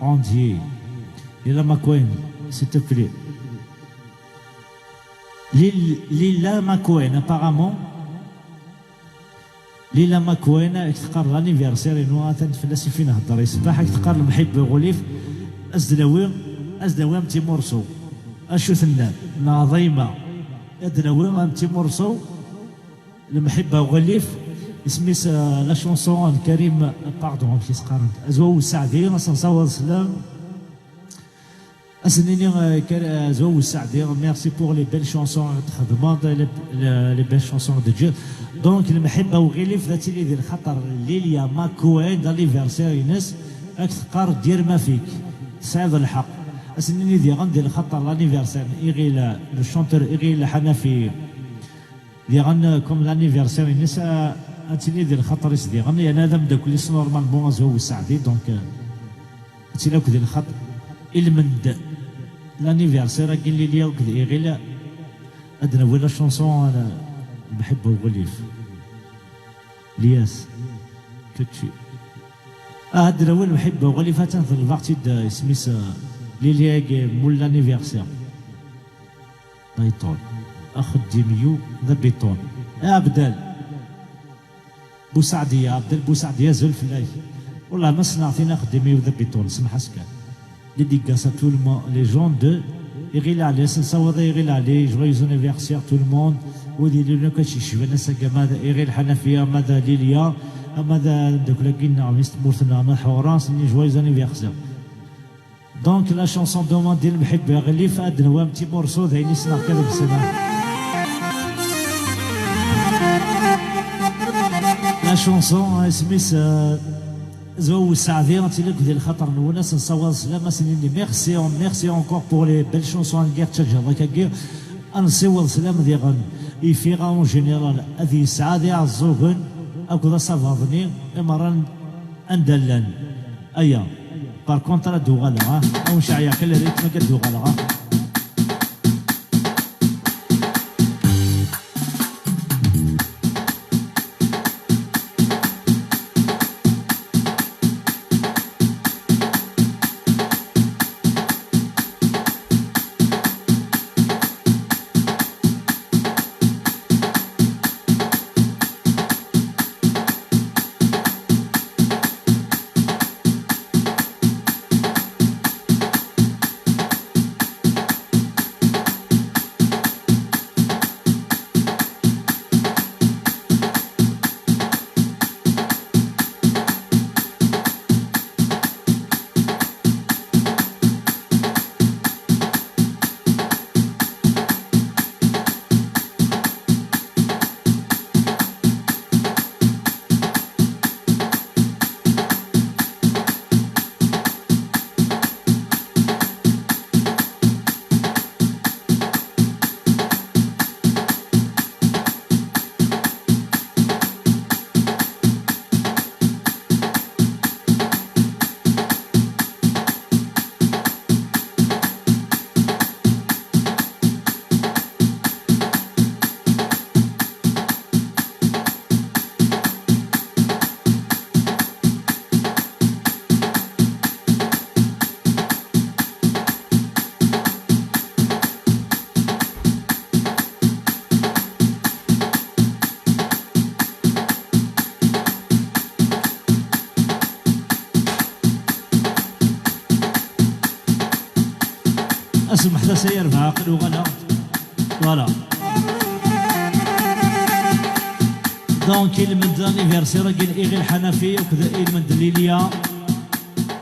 entiers. Lila McQueen, s'il te plaît. Lil-, Lila McQueen, apparemment. Lila McQueen, ak teqqar l'anniversaire-inu, atan fell-as i fin nhedder i ṣṣbeḥ, ak teqqar lemḥibba uɣilif, as-d-nawi, as-d-nawi am timurṣu. Acu tennam? Neɣ ḍayma. Ad d-nawi am timurṣu, lemḥibba uɣilif, isem-is, euh, la chanson n Karim, pardon, amek i s-qqarent? Azwaw Saɛdi, ad s-nsaweḍ sslam. Ad s-nini, euh, Kar-, euh, Azwaw Saɛdi, merci pour les belles chansons i d-txedmeḍ, les, les, les belles chansons i d-teǧǧiḍ. Donc, lemḥibba uɣilif, ad tili di lxaṭer Lilia McQueen, d l'anniversaire-ines, ad k-teqqar dir ma fik. Tesɛiḍ lḥeqq. Ad s-nini diɣen di lxaṭer l'anniversaire, Iɣil, le chanteur Iɣil Ḥanafi. Diɣen, euh, comme l'anniversaire-ines, euh, ad tili di lxaṭer-is diɣen, yerna d ameddakel-is normalement Azwaw Saɛdi, donc, euh, ad tili akk di lxaṭer. Ilmend l'anniversaire-agi n Lilia akked Iɣil, ad d-nawi la chanson, euh, Lemḥibba uɣilif. Lyas, kečči. Ah, ad d-nawi Lemḥibba uɣilif, atan ḍelbeɣ-tt-id, euh, isem-is, euh, Lilia-agi, mul l'anniversaire. Biṭul. Axeddim-iw d abiṭul. A Abdel. Busaɛdi, Abdel Busaɛdi, azul fell-ak. Wallah, ma ssneɣ tin axeddim-iw d abiṭul, semḥ-as kan. Dédicace à tout le monde, les gens de Iɣil Ɛli, ad s-nsaweḍ i Iɣil Ɛli, joyeux anniversaire tout le monde. Wid yellan akk ad s-yecban ass-agi, ama d Iɣil Ḥanafi, ama d Lilia, ama d ameddakel-agi-nneɣ, mmi-s n tmurt-nneɣ, Naḥura, ad s-nini joyeux anniversaire. Donc, la chanson demandée, Lemḥibba uɣilif, ad d-nawi am timurṣu, d ayen i ssneɣ kan deg ssna. La chanson, isem-is, euh, Azwaw Saɛdi, ad tili akk di lxaṭer-nwen, ad s-nsaweḍ sslam, ad s-nini merci, merci encore pour les belles chansons n Guerre Tchadjadakagi. Ad nsiweḍ sslam diɣen i Fira en général, ad yesɛa d iɛeẓẓugen akked asabaḍ-nni, imerran anda llan. Aya. Par contre, ad d-uɣaleɣ, ah. Awen ceɛyaɣ kan le rythme, ad d-uɣaleɣ, ah. Asemḥet-as ay arbaɛ aql uɣaleɣ. Voilà. Donc, ilmend anniversaire-agi n Iɣil Ḥanafi akked ilmend n Lilia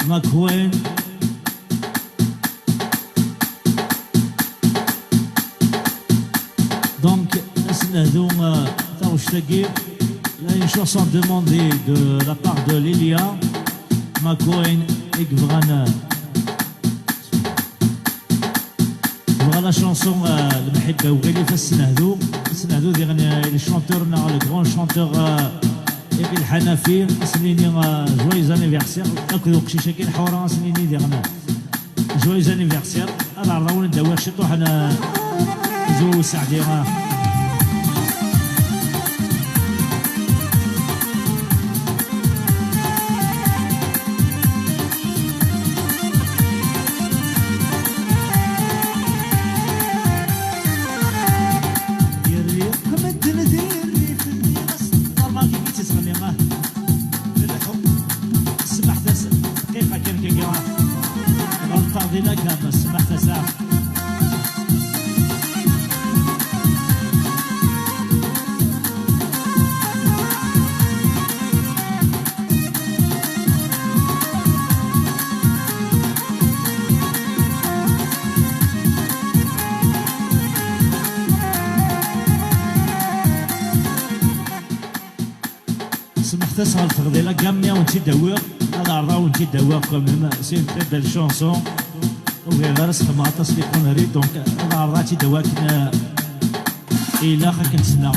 McQueen. Donc, asenhdu, euh, taɣect-agi, la une chanson demandée de la part de Lilia McQueen, i yebɣan, euh, Voilà la chanson, euh, Lemḥibba uɣilif, asenhdu. Asenhdu diɣen, euh, le chanteur neɣ le grand chanteur, euh, Iɣil Ḥanafi. Asen-nini, euh, joyeux anniversaire. Akked uqcic-agi n Ḥura, asen-nini diɣen, euh, joyeux anniversaire. Ad ɛerḍeɣ ad wen-d-awiɣ ciṭuḥ n, euh, Zhu Saɛdi, euh. Yerra-k medden d irrif-nni, ɣas teṭṭerḍeq i tettɣenni, ah, d lḥubb. Smaḥt-as dqiqa kan, kan, kan. Ɣelṭeɣ di la gamme, smaḥt-as, ah. Smaḥt-as ɣelṭeɣ di la gamme, ad wen-tt-id-awiɣ, ad ɛerḍeɣ ad wen-tt-id-awiɣ quand même, c'est une très belle chanson. Ur bɣiɣ ara sxedmeɣ aṭas les conneries, donc ad ɛerḍeɣ ad tt-id-awiɣ akken, euh, ilaq akken ssneɣ.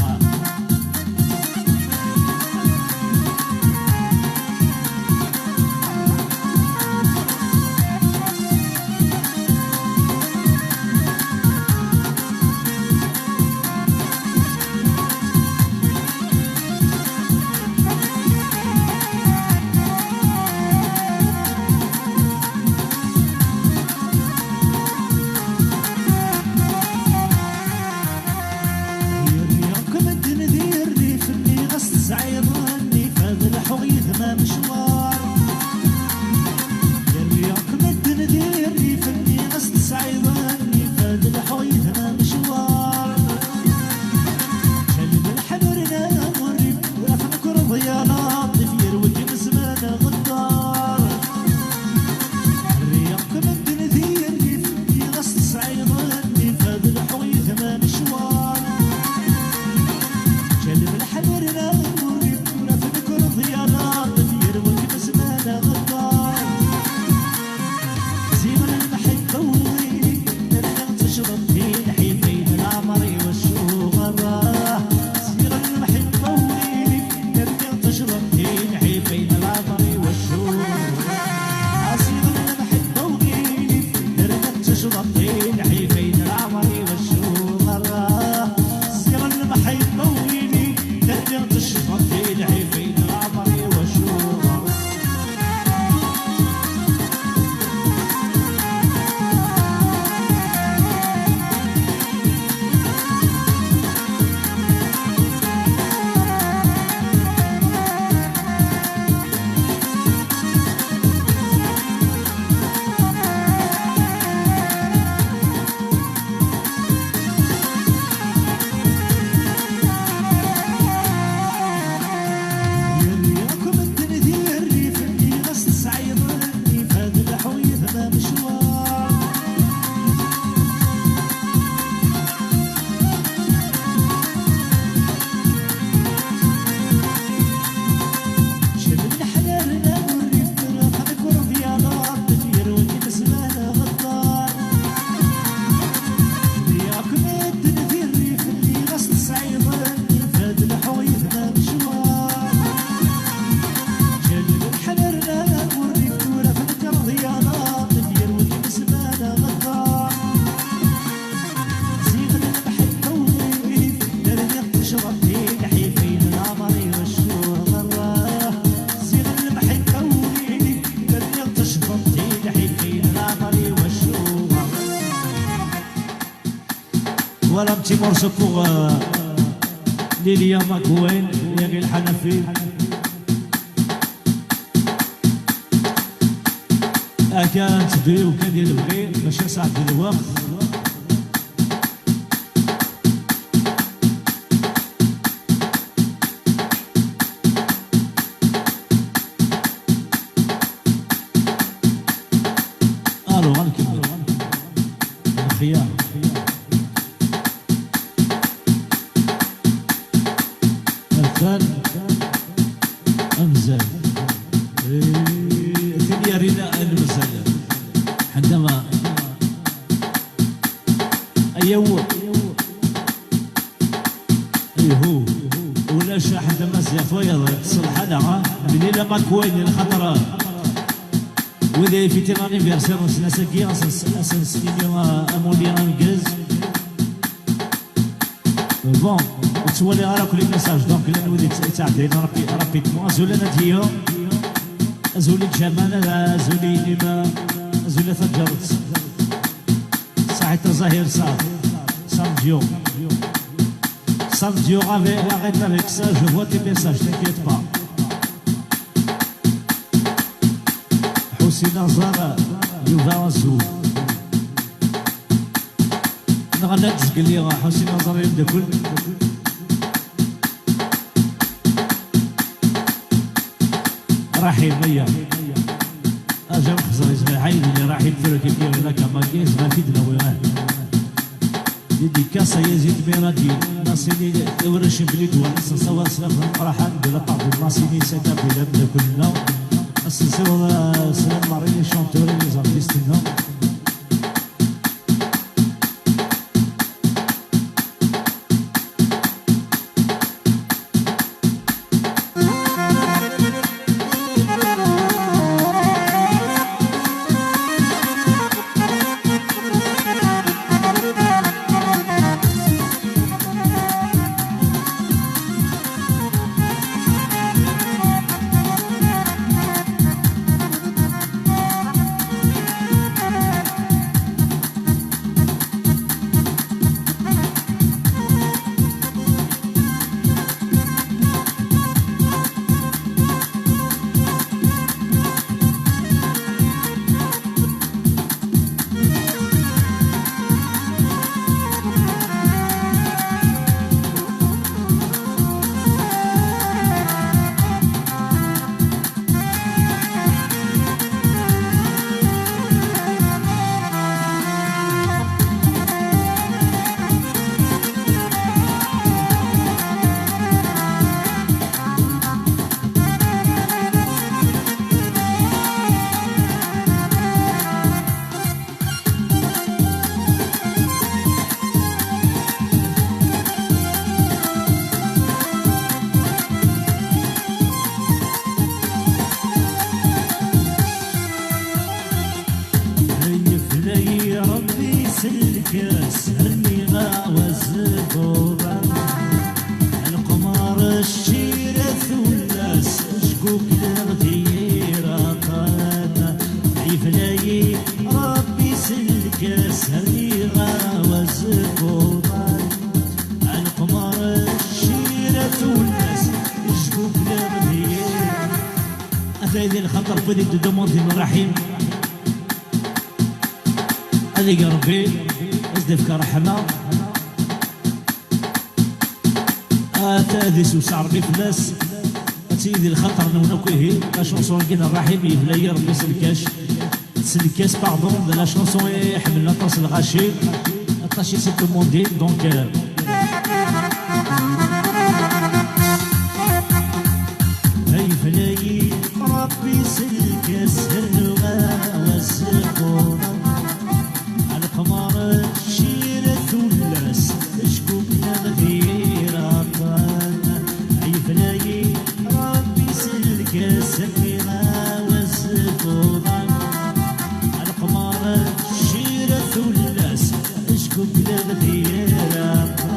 Yerra-k medden d irrif-nni, ɣas tesɛiḍ nnif ad lḥuɣ yid-m amecwar. Yerra-k medden d irrif-nni, ɣas tesɛiḍ nnif ad lḥuɣ yid-m amecwar. Ǧǧan-d leḥnur n urrif, ur aɣ-tnekreḍ ya Laṭif, yerwel-d zzman ɣeddar. Rriɣ-k medden d irrif, ɣas tesɛiḍ nnif ad lḥuɣ yid-m amecwar. Ǧǧan-d leḥnur n urrif, ur aɣ-tnekreḍ ya Laṭif, yerwel-d zzman ɣeddar. Ziɣ lemḥibba uɣilif, rniɣ tecḍeḍ di lḥif-im leɛmer-iw acuɣer. Ziɣ lemḥibba uɣilif, rniɣ tecḍeḍ di lḥif-im leɛmer-iw acuɣer. Ziɣ lemḥibba uɣilif, rniɣ tecḍeḍ di lḥif-im leɛmer-iw acuɣer. Ziɣ lemḥibba uɣilif, rniɣ tecḍeḍ di lḥif-im leɛmer-iw acuɣer. Yerra-k medden d irrif-nni, ɣas tesɛiḍ nnif ad lḥuɣ yid-m amecwar. Ǧǧan-d leḥnur n urrif, ur aɣ-tnekreḍ ya Laṭif, yerwel-d zzman ɣeddar. Yerra-k medden d irrif-nni, ɣas tesɛiḍ nnif ad lḥuɣ yid-m amecwar. Ǧǧan-d leḥnur n urrif, ur aɣ-tnekreḍ ya Laṭif, yerwel-d zzman ɣeddar. Ziɣ lemḥibba uɣilif, rniɣ tecḍeḍ di lḥif-im leɛmer-iw acuɣer. Ziɣ lemḥibba uɣilif, rniɣ tecḍeḍ di lḥif-im leɛmer-iw acuɣer. Voilà un petit morceau pour, euh, Lilia McQueen, Iɣil Ḥanafi. Akka nteddu kan di lebɣi, maca sɛeddi lweqt. Alors, ad nkemmel. Lxiyar. Atan amzal. Eh, tin yerrin amzal. Ḥendama. Ayaw. Ihu. Ulac ḥedd ma ziɣ twayeḍ, ṣṣelḥa neɣ, ha? Mlila Makwayn, lxaṭer wid ay fêter l'anniversaire n snat-agi, ad sen-, ad sen-snini, ah, amulli ameggaz. Bon, ur ttwaliɣ ara akk les messages, donc llan wid yett-, yettɛeddayen rapi-, rapidement. Azul a Nadia, azul i Ǧamal, azul i Nima, azul a Taǧaret. Saḥit a Zahir Saad. Sam Dio. Sam Dio, arrête, arrête avec ça, je vois tes messages, t'inquiète pas. Ḥusin Aẓar, Yuba Azul. Nɣan-d zgelli Ḥusin Aẓar yemdakel. Raḥim, aya. Aja nxeẓer izmer ḥayd li Raḥim tura kif yella kamagi, izmer fi d-nawi, ah. Dédicace à Yazid Miradi, Nasini, Iwracim Blidwan, Sawa Slaf, Raḥan, de la part de Nasini, Sada, Bilal, de Kulna. Asensiw, euh, Salam Marie, les chanteurs et les artistes, non? Yefla-yi Ṛebbi s lkas, rniɣ-aw azeggaɣ. Leqmer ccira tullas, jgugleɣ di yir aṭṭan. Yefla-yi Ṛebbi s lkas, rniɣ-aw azeggaɣ. Leqmer ccira tullas, jgugleɣ di yir. Ata di lxaṭer n wid i d-demandin Raḥim. Ad ig Ṛebbi, ad s-d-ifk ṛṛeḥma. Ata ad isewseɛ Ṛebbi fell-as. Ad tili di lxaṭer-nwen akk ihi, la chanson-agi n Ṛaḥim, yebla-yi Ṛebbi s lkac. S lkac, pardon, de la chanson i ḥemmlen aṭas lɣaci, aṭas i s-id-tumundin, donc, euh, Ay fell-i Ṛebbi s lkas, rnu-aɣ azeggaɣ. Leqmer ccira tullas, jgugleɣ di yir aṭṭan. Ay fell-i Ṛebbi s lkas, rniɣ-aw azeggaɣ. Leqmer ccira tullas, jgugleɣ di yir aṭṭan.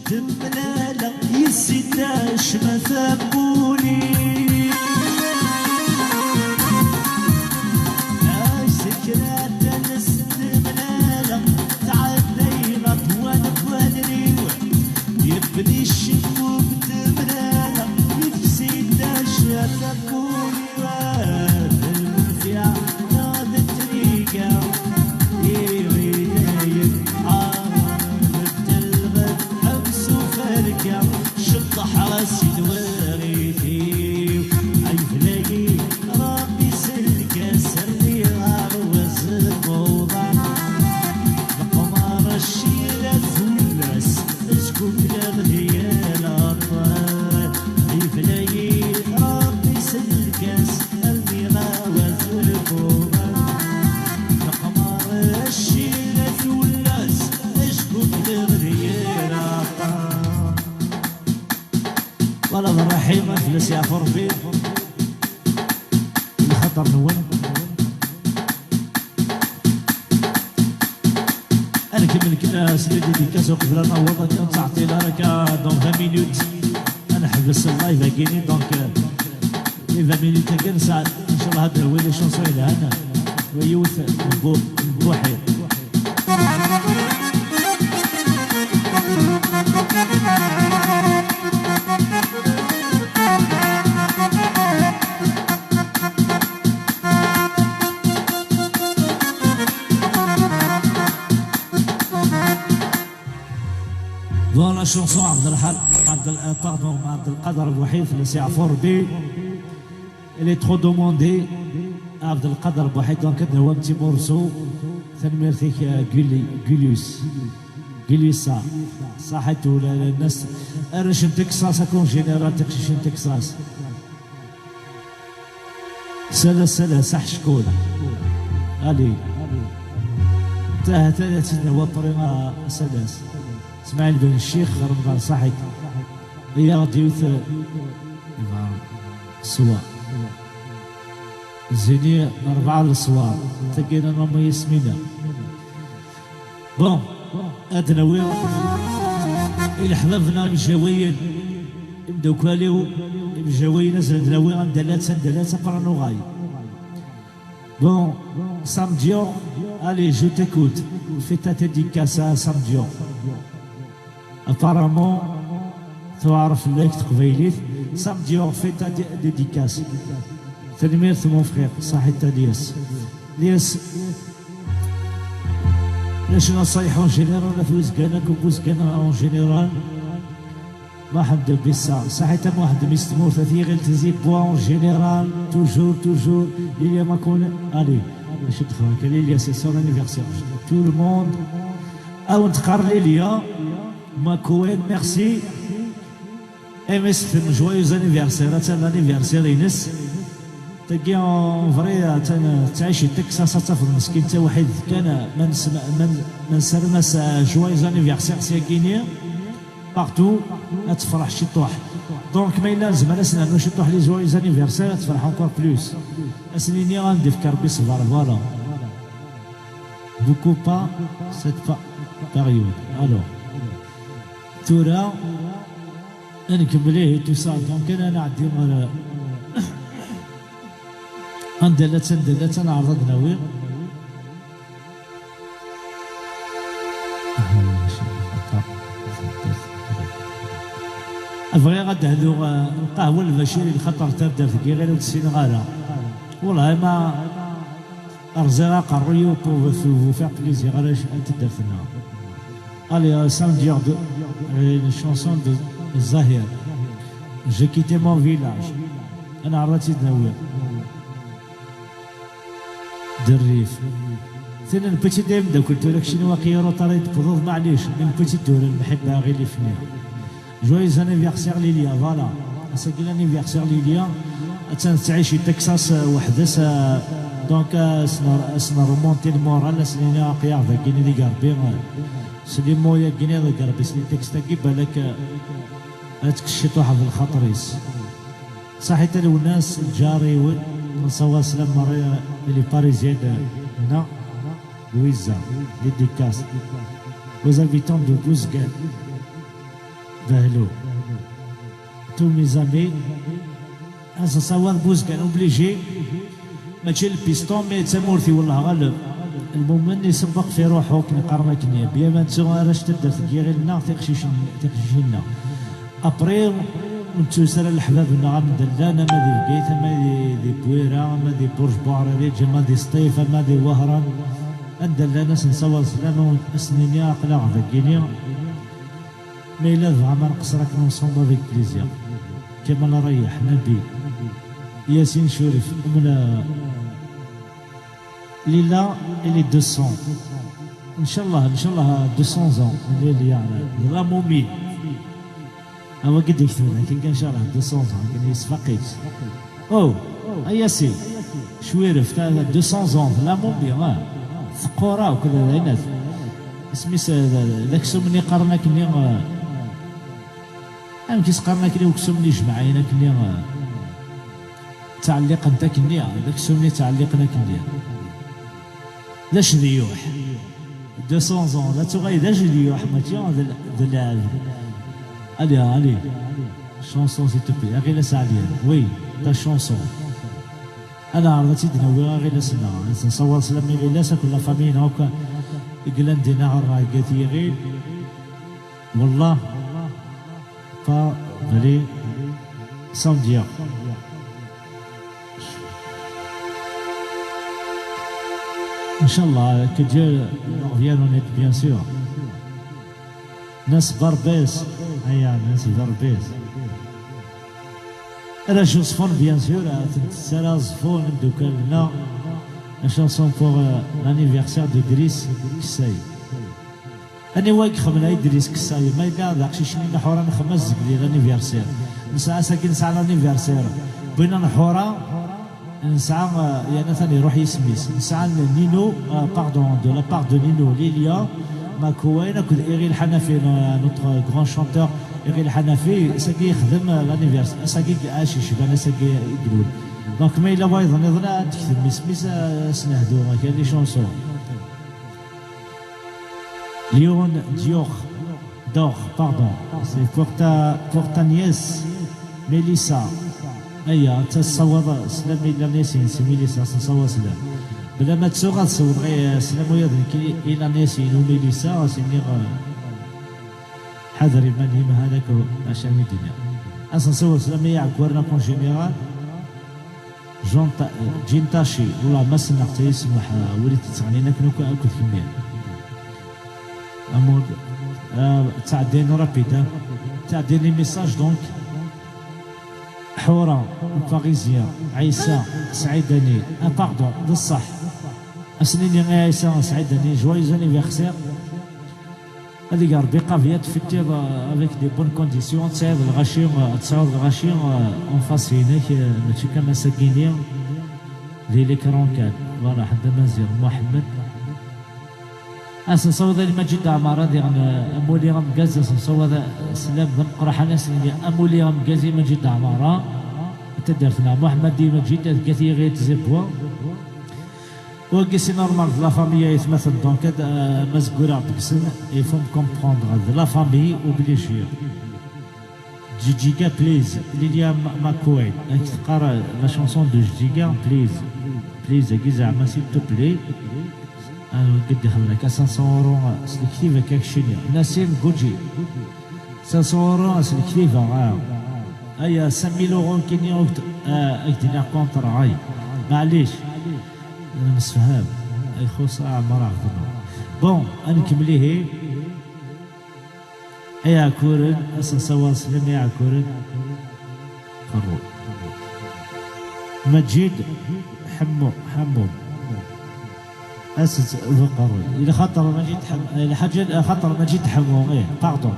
Temlaleɣ yis-i tacma tamuli. Asekrat-a s temlaleɣ tɛedday ɣef wanef wallen-iw. Yebni ccemmum temlaleɣ yefsi-d aca tamuli. Ceṭṭḥeɣ-as i lwaɣit-iw, ay fell-ayi Ṛebbi sellek-as, rniɣ aɛwaz n uḍar. Leqmar ccila tullas, zgukleɣ di yal aṭṭar. Ay fell-ayi Ṛebbi sellek-as, rniɣ aɛwaz n uḍar. Leqmar ccila tullas, zgukleɣ di yal aṭṭar. Wala d ṛṛaḥi, fell-as yeɛfu Ṛebbi, lxaṭer-nwen. Ad nkemmel kan, euh, s les dédicaces uqbel ad naweḍ, ad nettɛeṭṭil ara akka dans vingt minutes. Ad neḥbes live-agi-ni, donc, euh, les vingt minutes-agi nesɛa, inchallah, ad d-nawi les chansons yelhan. Wa yiwet n Bu-, n Buḥi. Bon, la chanson Abdelhal, Abdel, euh, pardon, Abdelkader Bouhif, le Siafourbi. Elle est trop demandée. Abdelkader Bouhif, donc, de un petit morceau. Tanemmirt-ik, euh, Guli-, Gulius. Gulius, ça. Saḥit ula la nas. Arrac n Texas, ak en général, tiqcicin n Texas. Salas, salas, aḥeckul. Allez. Taha, taha, tidna, wa prima, salas. Smaɛil ben Ccix, Remḍan Saḥit. Iyaɣ-d yiwet, eh, iḍar, ṣṣwar. Zini, rebɛa leṣwar. Tagi, n Mama Yasmina. Bon, ad nawi i leḥbab-nneɣ imjawayen, imdukal-iw imjawayen, ad sen-nawi anda llant, anda llant, après nuɣal. Bon, Sam Dior, allez, je t'écoute. Fais ta dédicace à Sam Dior. Apparemment, tuɛref fell-ak teqbaylit. Sam Dior, fais ta dé-, dédicace. Tanemmirt, mon frère, saḥit a Lyas. Lyas, Lac naṣayeḥ en général, at Wizgan akk n Wizgan en général. Muḥend Bissa, saḥit a Muḥend, mi s tmurt, at Yiɣil Tizi Bois en général, toujours, toujours, Lilia Makun, allez, acu d-xeḍ akka, Lilia, c'est son anniversaire. Tout le monde, a wen-teqqar Lilia Makun, merci. Imi s-tenna joyeux anniversaire, attan l'anniversaire-ines. Tagi, en vrai, attan tettɛici Texas, ad tafeḍ meskint tawaḥidt kan, ma nesma-, ma n-, ma nessaram-as, euh, joyeux anniversaire syagini, partout, ad tefreḥ ciṭuḥ. Donc, ma yella nezmer ad s-nernu ciṭuḥ les joyeux anniversaire, ad tefreḥ encore plus. Ad s-nini ad n-d-ifk Rebbi ṣṣber, voilà. Beaucoup pas cette pa-, période. Alors, tura, ad nkemmel ihi tout ça. Donc, ad nɛeddi ɣer anda llant, anda llant, ad neɛreḍ ad nawi. Bɣiɣ ad d-hduɣ, eh, lqahwa n Lbacir, i lxaṭer taddart-agi ɣir ur tt-ssineɣ ara. Wellah ma rẓiɣ aqerruy-iw pour vous faire plaisir, ala, ad taddart-nneɣ. Allez, euh, samedi, de, euh, une chanson de Zahir. J'ai quitté mon village. Ad neɛreḍ ad tt-id-nawi. D rrif. Tin n Petit d ameddakel, tura keččini waqila ruṭari tewwḍeḍ, maɛlic, n Petit tura lemḥibba aɣilif-nni. Joyeux anniversaire Lilia, voilà. Ass-agi l'anniversaire Lilia. Attan tettɛici Texas, euh, weḥd-s, euh, donc, euh, ad s-ner-, ad s-nremonti le moral, ad s-nini aql-aɣ dagini deg Rebbi, euh, s les mots-yagini deg Rebbi, s les textes-agi, balak, euh, ad tekkes ciṭuḥ ɣef lxaṭer-is. Saḥit a Lwennas, lǧar-iw, nessawaḍ sslam merra i les Parisiens, euh, neɣ Louisa, dédicace aux habitants de Bouzguel. Bahlu. Tous mes amis, ass-a sawaḍ Buzgan obligé. Mačči le piston, mais d tamurt i wellah ɣaleb. Lmumen isebbeq fi ruḥu, akken qqaren akkenni. Bien ma nettu arrac taddart n yiɣil-nneɣ, tiqcicin, tiqcicin-nneɣ. Après, ur nettu ara leḥbab-nneɣ anda llan, ama di Bgayet, ama di, di Bwira, ama di Burj Buɛririǧ, ama di Sṭif, ama di Wehran. Anda llan, ad sen-nsawaḍ sslam, ad sen-nini aql-aɣ dagini. Ma yella dɣa ma nqeṣṣer akken ensemble avec plaisir. Kamal Rayeḥ, Nabi, Yasin Curif, Amna, Lila, il est deux cents. Inchallah, inchallah, deux cents ans. Lila, la momie. Awa qed ikteb akken kan, inchallah, deux cents ans, akken yesfaq-itt. Oh, a Yasin, Curif, ta deux cents ans, la momie, ah. Teqqur akk, d ayen. Isem-is, eh, d, d aksum-nni qqaren akkenni, eh, amek i s-qqaren akkenni uksum-nni ijemɛen akkenni, eh, ttɛelliqen-t akkenni, d aksum-nni ttɛelliqen akkenni. D acediyuḥ. Deux cents ans, la tuɣal d acediyuḥ, mačči d l-, d lɛebd. Allez, allez. Chanson, s'il te plaît. Aɣilas Ɛelyan. Oui, ta chanson. Ad neɛreḍ ad tt-id-nawi aɣilas-nneɣ. Ad nsawaḍ sslam i Ɣilas akked la famille-nneɣ akk i yellan dinna ɣer Ṛṛay Gat Yiɣil. Wallah, pas bali sans dire. Inchallah, que Dieu nous revienne en aide, bien sûr. Nas Barbès, aya, Nas Barbès. Ala Josephine, bien sûr, ad tent-tessara Ẓfun, imeddukal-nneɣ. La chanson pour, euh, l'anniversaire de Dris Kessay. Aniwa i ixedmen Idris Kessay? Ma yella d aqcic-nni n Ḥura, nxemmem azegli, l'anniversaire. Nesɛa sagi, nesɛa l'anniversaire. Bwina n Ḥura, nesɛa, euh, yerna atan iruḥ yisem-is. Nesɛa Nino, euh, pardon, de la part de Nino, Lilia, Makouen, akked Iri Lḥanafi, euh, notre grand chanteur Iri Lḥanafi, sagi yexdem, euh, l'anniversaire. Sagi acic, ben, sagi i ilul. Donc, ma yella wayeḍ nniḍen, ad d-tekdem isem-is, euh, s nehdu, kra les chansons. Léon Dior, Dor, pardon. C'est pour ta, pour ta nièce, Mélissa. Aya, ad tessawaḍ sslam i la nièce-ines, Mélissa, ad tessawaḍ sslam. Bla ma tsuɣ ad tessawḍ ɣer sslam ula d nekk i, i la nièce-inu Mélissa, ad s-iniɣ, eh, ḥader iman-im, halak, acu mi d-iniɣ. Ad s-nessawaḍ sslam i Iɛeggaren akk en général. Jean Ta-, Jean Tachi, wallah ma ssneɣ-tt, ay semmeḥ, ah, wid i t-yettɣennin akken akk akked kemmi. Amur, ah, ttɛeddayen rapide, ah. Ttɛeddayen les messages, donc. Ḥura, le Parisien, Ɛisa, Sɛidani, ah, pardon, d ṣṣeḥ. Ad s-nini i Ɛisa, Sɛidani, joyeux anniversaire. Ad ig Rebbi qabel ad tfettiḍ, euh, avec des bonnes conditions, ad tesɛiḍ lɣaci, euh, ad tesɛiḍ lɣaci, euh, en face-inek, euh, mačči kan ass-agi-nni, di l'écran kan. Voilà, ḥedd amaziɣ, Muḥemmed. Ad s-nsaweḍ i Lmaǧid Ɛmara, diɣen, euh, amuli ameggaz, ad s-nsaweḍ, euh, sslam d ameqqraḥ, ad s-nini amuli ameggaz i Lmaǧid Ɛmara, taddart-nneɣ Muḥemmed i Lmaǧid, ad gat yiɣi tẓibwa. Wagi c'est normal, de la famille aytmaten, donc, euh, ma zeggureɣ deg-sen, il faut me comprendre, de la famille obligé. Djiga, please, Lilia Ma-, McQuaid, ad k-teqqar, euh, la chanson de Djiga, please, please, agi zeɛma, s'il te plaît. Ah, wagi d-ixdem akka cinq cents euros, euh, s lektiv akka kcini. Nassim Guji, cinq cents euros, euh, s lektiv, ah. Aya, cinq mille euros kini, euh, ad k-d-iniɣ contre, ay. Maɛlic. Nemsefham. Ixuṣ Ɛmer Ɛebdennur. Bon, ad nkemmel ihi. Iɛekkuren, ad s-nsawaḍ sslam i Iɛekkuren. Qerru. Maǧid Ḥemmu, Ḥemmu. Ad s-, d uqerru. Ila xaṭer Maǧid Ḥem-, ila xaṭer Maǧid Ḥemmu, ih, pardon.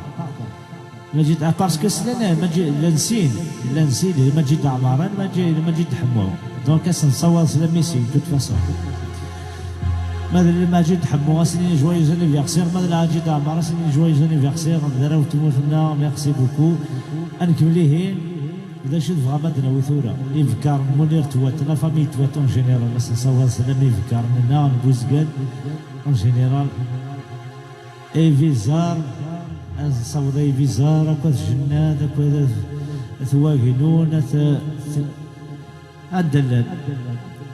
Maǧid, ah, parce que slan, eh, Maǧid, llan sin, llan sin, Maǧid Ɛmara, Maǧid, Maǧid Ḥemmu. Donc, ad s-nsawaḍ sslam i sin, de toute façon. Ma d Maǧid Ḥemmu, ad s-nini joyeux anniversaire, ma d Lmaǧid Ɛmara, ad s-nini joyeux anniversaire, d arraw n tmurt-nneɣ, merci beaucoup. Ad nkemmel ihi, d acu i tebɣam ad d-nawi tura? Ibekkaṛen n Munir Twat, la famille Twat en général, ad s-nsawaḍ sslam i ibekkaṛen-nneɣ n Buzgan en général. Evizar, Ad nessaweḍ ay Bizar akked Jennad akked At, At Wagnun, At, At, anda llan?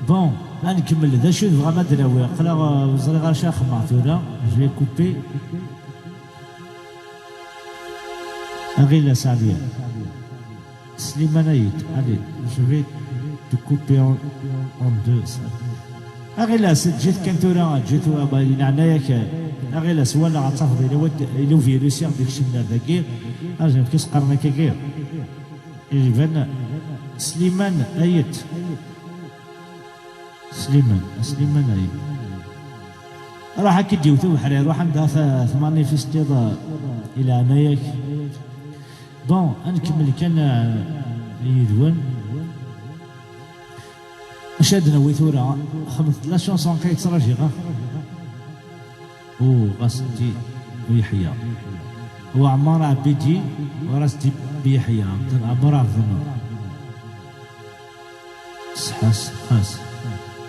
Bon, ad nkemmel. D acu i tebɣam ad d-nawi? Aql-aɣ, uh, ur ẓriɣ ara acu ara xedmeɣ tura. Je vais couper. Aɣilas, Ɛli. Sliman Ayt, allez, je vais te couper en, en deux, ça. Aɣilas, eǧǧ-it kan tura, eǧǧ-it, wa, ba, di leɛnaya-k. Aɣilas, walaɣ ad tafeḍ, yella wad-, yella uvirus i ɣ-d-ikecmen ar dagi. Ar zemmek i s-qqaren akkagi. Iban Sliman Ayt. Sliman, Sliman Ayt. Ruḥ ad k-id-iwet ubeḥri, ruḥ anda t-, tmanifestiḍ, eh, i leɛnaya-k. Bon, ad nkemmel kan, eh, yid-wen. Acu ad nawi tura? Xedmet la chanson kan i ttṛajiɣ, ah. U ɣas di u Yeḥya. U Ɛmar Ɛbidi, u ɣas di bi Yeḥya. Ɛmar Ɛebdennur. Ṣṣeḥ-as, xas.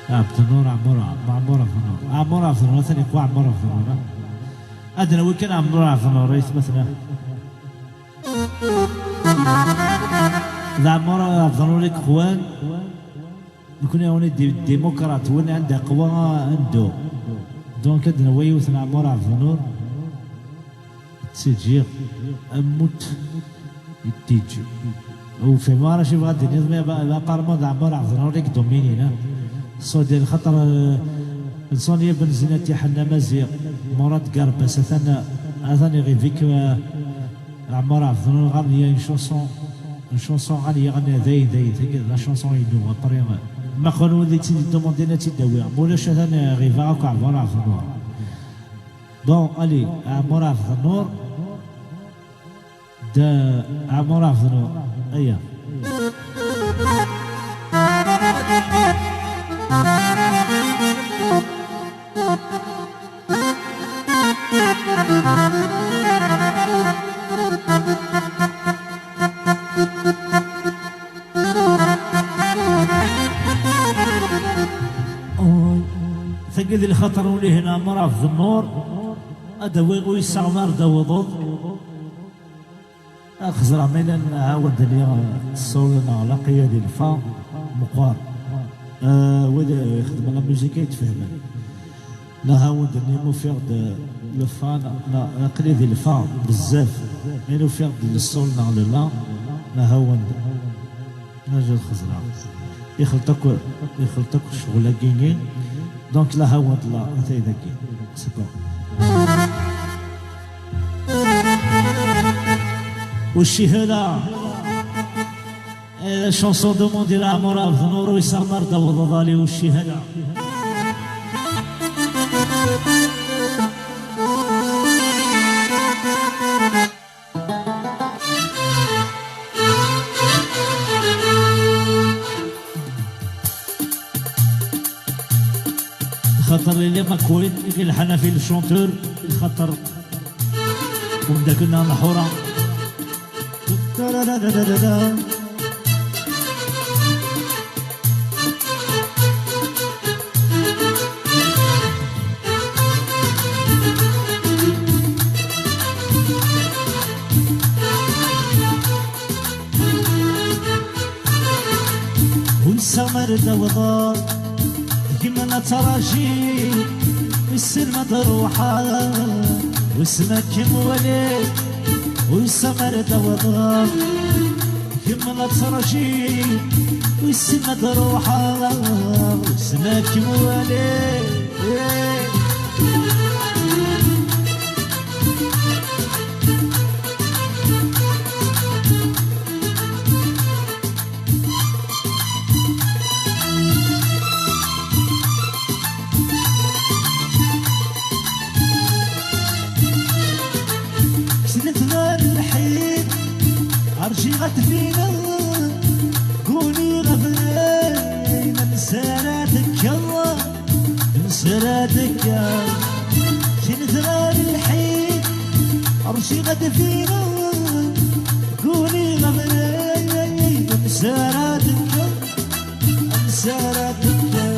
Ɛebdennur, Ɛmur, Ɛmur Ɛebdennur. Ɛmur Ɛebdennur, atan yeqwa Ɛmur Ɛebdennur, ah. Ad nawi kan Ɛmur Ɛebdennur, aytmaten-a. D Ɛmur Ɛebdennur i yeqwan. Nekni, on est des démocrates, win anda yeqwa, ad neddu. Donc, ad nawi yiwet n Ɛmur Ɛebdennur. Ttijjiɣ ammut i ttijji. Ur fhimeɣ ara acu yebɣa ad d-iniḍ, mais ba-, apparemment d Ɛmur Ɛebdennur i yedominin, ah. Ṣṣudi, lxaṭer, euh, Sonia Benzinati, Ḥanna Maziɣ, Murad Garbas, atan, atan iɣibik, euh, Ɛmur Ɛebdennur, ɣer il y a une chanson, une chanson, ɣer il y a dayen, dayen, tagi d la chanson inu, après, euh, ma qen wid i tt-id-demandin ad tt-id-awiɣ, ma ulac atan, euh, ɣibeɣ akk Ɛmur Ɛebdennur. Bon, allez, Ɛmur Ɛebdennur. Da Ɛmur Ɛebdennur. Aya. Tagi di lxaṭer ur ihna Ɛmur Ɛebdennur. Ad awiɣ uysaɣ mi ara d-tawḍeḍ. Ad xeẓreɣ ma yella nɛawed-nni ṣṣul neɣ laqi ad ilfa meqqar. Euh, wid ixedmen la musique ay d-fehmen. Nahawend-nni ufiɣ-d le fa, neɣ, neɣ aql-i di lfa bezzaf. Mi ufiɣ-d le sol neɣ le la, nahawend. Acu ad xeẓreɣ? Ixleṭ akk, ixleṭ akk ccɣel-agi-nni. Donc, la hawant la, atay dagi. C'est bon. Ucihala. Eh, chanson demandée la Ɛmur Ɛebdennur, u yesɛa mar d awḍaḍ ali Ucihala. Xaṭer Lili McQueen i ilḥan ɣef le chanteur, xaṭer umeddakel-nneɣ Nḥura. Wissen ma d-tawḍeḍ, gma la ttṛajiɣ. Wissen ma d-ruḥeɣ, wissen ad kem-wali. Wissen ma d-tawḍeḍ, gma la ttṛajiɣ. Wissen ma d-ruḥeɣ, wissen ad kem-wali. Slet ɣer lḥid, rjiɣ ad tbineḍ, guniɣ abrid, ansa ara tekkeḍ, ansa ara tekkeḍ. Slet ɣer lḥid, rjiɣ ad tbineḍ, guniɣ abrid, ansa ara tekkeḍ. Ansa ara tekkeḍ,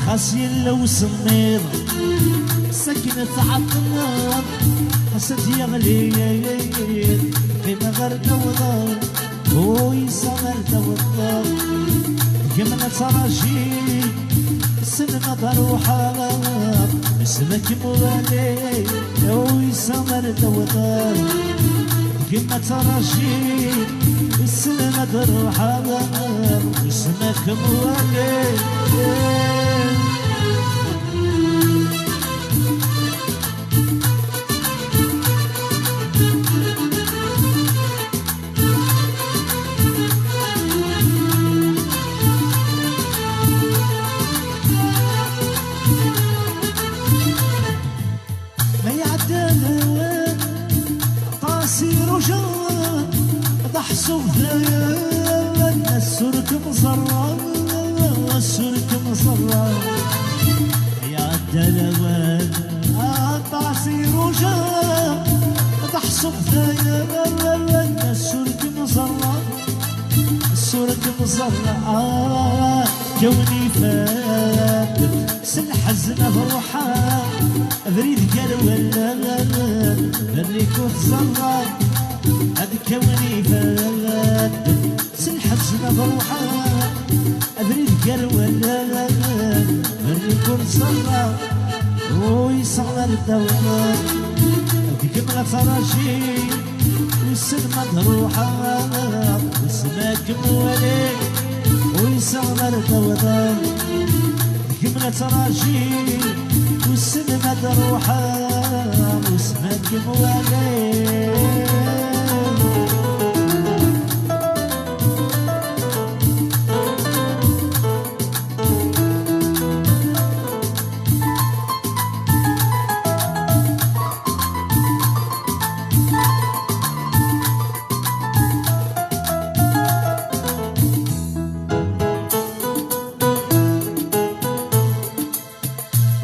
xas yella usemmiḍ, Sakin tɛeṭṭleḍ, ass ad yeɣli, qqim ɣer tawḍeḍ, uysa ɣer tawḍeḍ. Kemm la ttraji, sen ma d-ruḥeɣ, s ma kem-wali, uysa ɣer tawḍeḍ. Kemm la ttraji, sen ma d-ruḥeɣ, s ma kem-wali. Ma iɛedda lawan, aṭas iruja, ad ḥṣuɣ dayen, ass ur kem-ẓerreɣ, ass ur kem-ẓerreɣ. Ma iɛedda lawan, aṭas iruja, ad ḥṣuɣ dayen, ass ur kem-ẓerreɣ, ass ur kem-ẓerreɣ. Kkawen ifadden s lḥezn ad ruḥeɣ, abrid gar wallen, berrik ur tẓerreɣ. Ad kkawen ifadden s lḥezn ad ruḥeɣ, abrid gar wallen, berrik ur tẓerreɣ. Uyseɣ ar ddaw, ad kemmleɣ ttṛajiɣ. Wissen ma d-ruḥeɣ, wissen ma kem-wali. Uyseɣ ma d-tawḍeḍ, kem la ttṛajiɣ. Wissen ma d-ruḥeɣ, wissen ma kem-wali.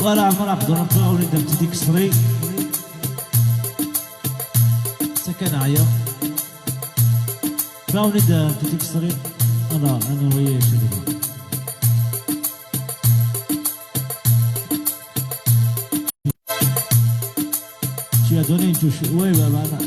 Voilà, voilà, donc on est dans petit extrait. C'est qu'un ailleurs. Là, on est dans petit extrait. Alors, on est envoyé chez les gens. Tu as donné une touche. Oui, oui, voilà.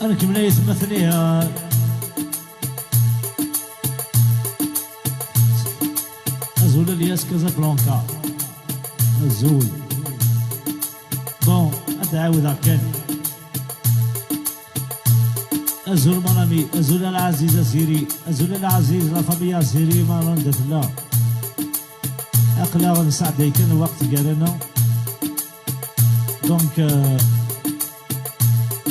Ad nkemmel ay atmaten, ihi. Azul a Lyas Casablanca. Azul. Bon, ad d-ɛawdeɣ kan. Azul mon ami, azul a Lɛaziz Aziri, azul a Lɛaziz, la famille Aziri, ma anda tella. Aql-aɣ nesɛedday kan lweqt gar-aneɣ. Donc, euh,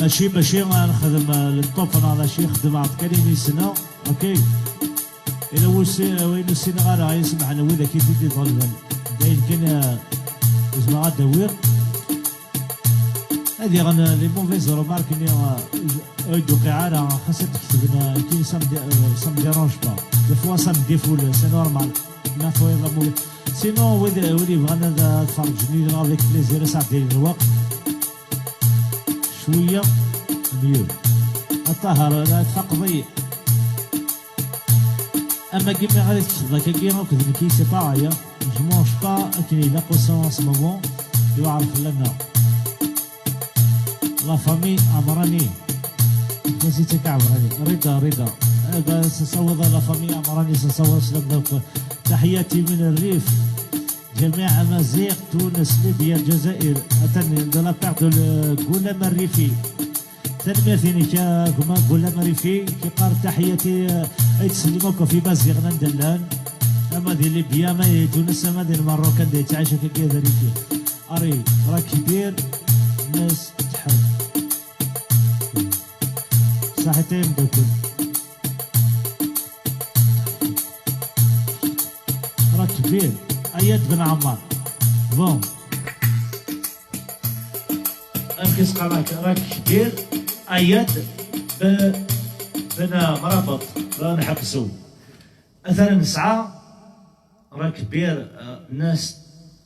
mačči, mačči ad nexdem, euh, le top neɣ mačči xedmeɣ-d kan ayen i ssneɣ, ok? Ila wussi-, wayen ur ssineɣ ara, ay semḥen widak i t-id-iḍelben. D ayen kan, euh, zemreɣ ad d-awiɣ. Ad iɣen, euh, les mauvaises remarques-nni, euh, ur d-tuqiɛ ara, xas ad d-ketben, euh, kini ça me dé-, euh, ça me dérange pas. Des fois, ça me défoule, c'est normal. Ma twayeḍ la mauvaise. Sinon, wid, wid yebɣan ad, ad ferǧen yid-neɣ avec plaisir, ad sɛeddin lweqt. Cwiya, mieux. A Ṭaher, la tfaqeḍ-iyi. Ama gimi ara tkesbeḍ akkagi akked nekki, c'est pareil, hein. Je mange pas akken ilaq aussi en ce moment. Yuɛer fell-aneɣ. La famille Amrani. Vas-y, tek Amrani. Rida, Rida. Eh ben, ça s'envoie dans la famille Amrani, ça s'envoie sur le, تحياتي من الريف. جميع أمازيغ، تونس، ليبيا، الجزائر. Attends, de la part de le Goulam Rifi. Tanemmirt-inek a gma Goulam Rifi, ki qqar taḥiyati, eh, ay tsellim akk ɣef Imaziɣen anda llan, ama di Libya, ama di Tunes, ama di Lmerruk, anda yettɛic akkagi ad Rifi. Ari, راك كبير، الناس تحب. صحيت يا مدوكل. راك كبير. أياد بن عمار. Bon. Amek i s-qqaren, راك كبير، أياد ب-، بن مرابط، لا نحبسو. أثرا نسعى، راك كبير، آه، الناس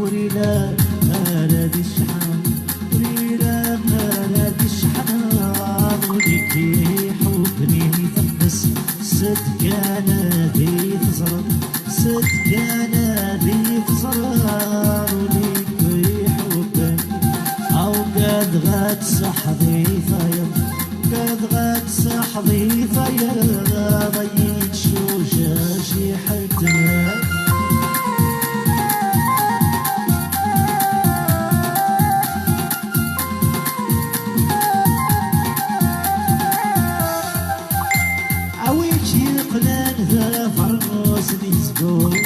Ur ilaq ara di ccḥan, ur ilaq ara di ccḥan, ur iḥubben i teqqes, sed kan ad iyi-teẓreḍ, sed kan ad iyi-teẓreḍ, ur iḥubben, aw ugadeɣ ad tseḥḥeḍ i tayeḍ. Dɣa tseḥḍi tayeḍ ay yettcujaj iḥeddem. Awi-k yeqlan d afermus n yezgul.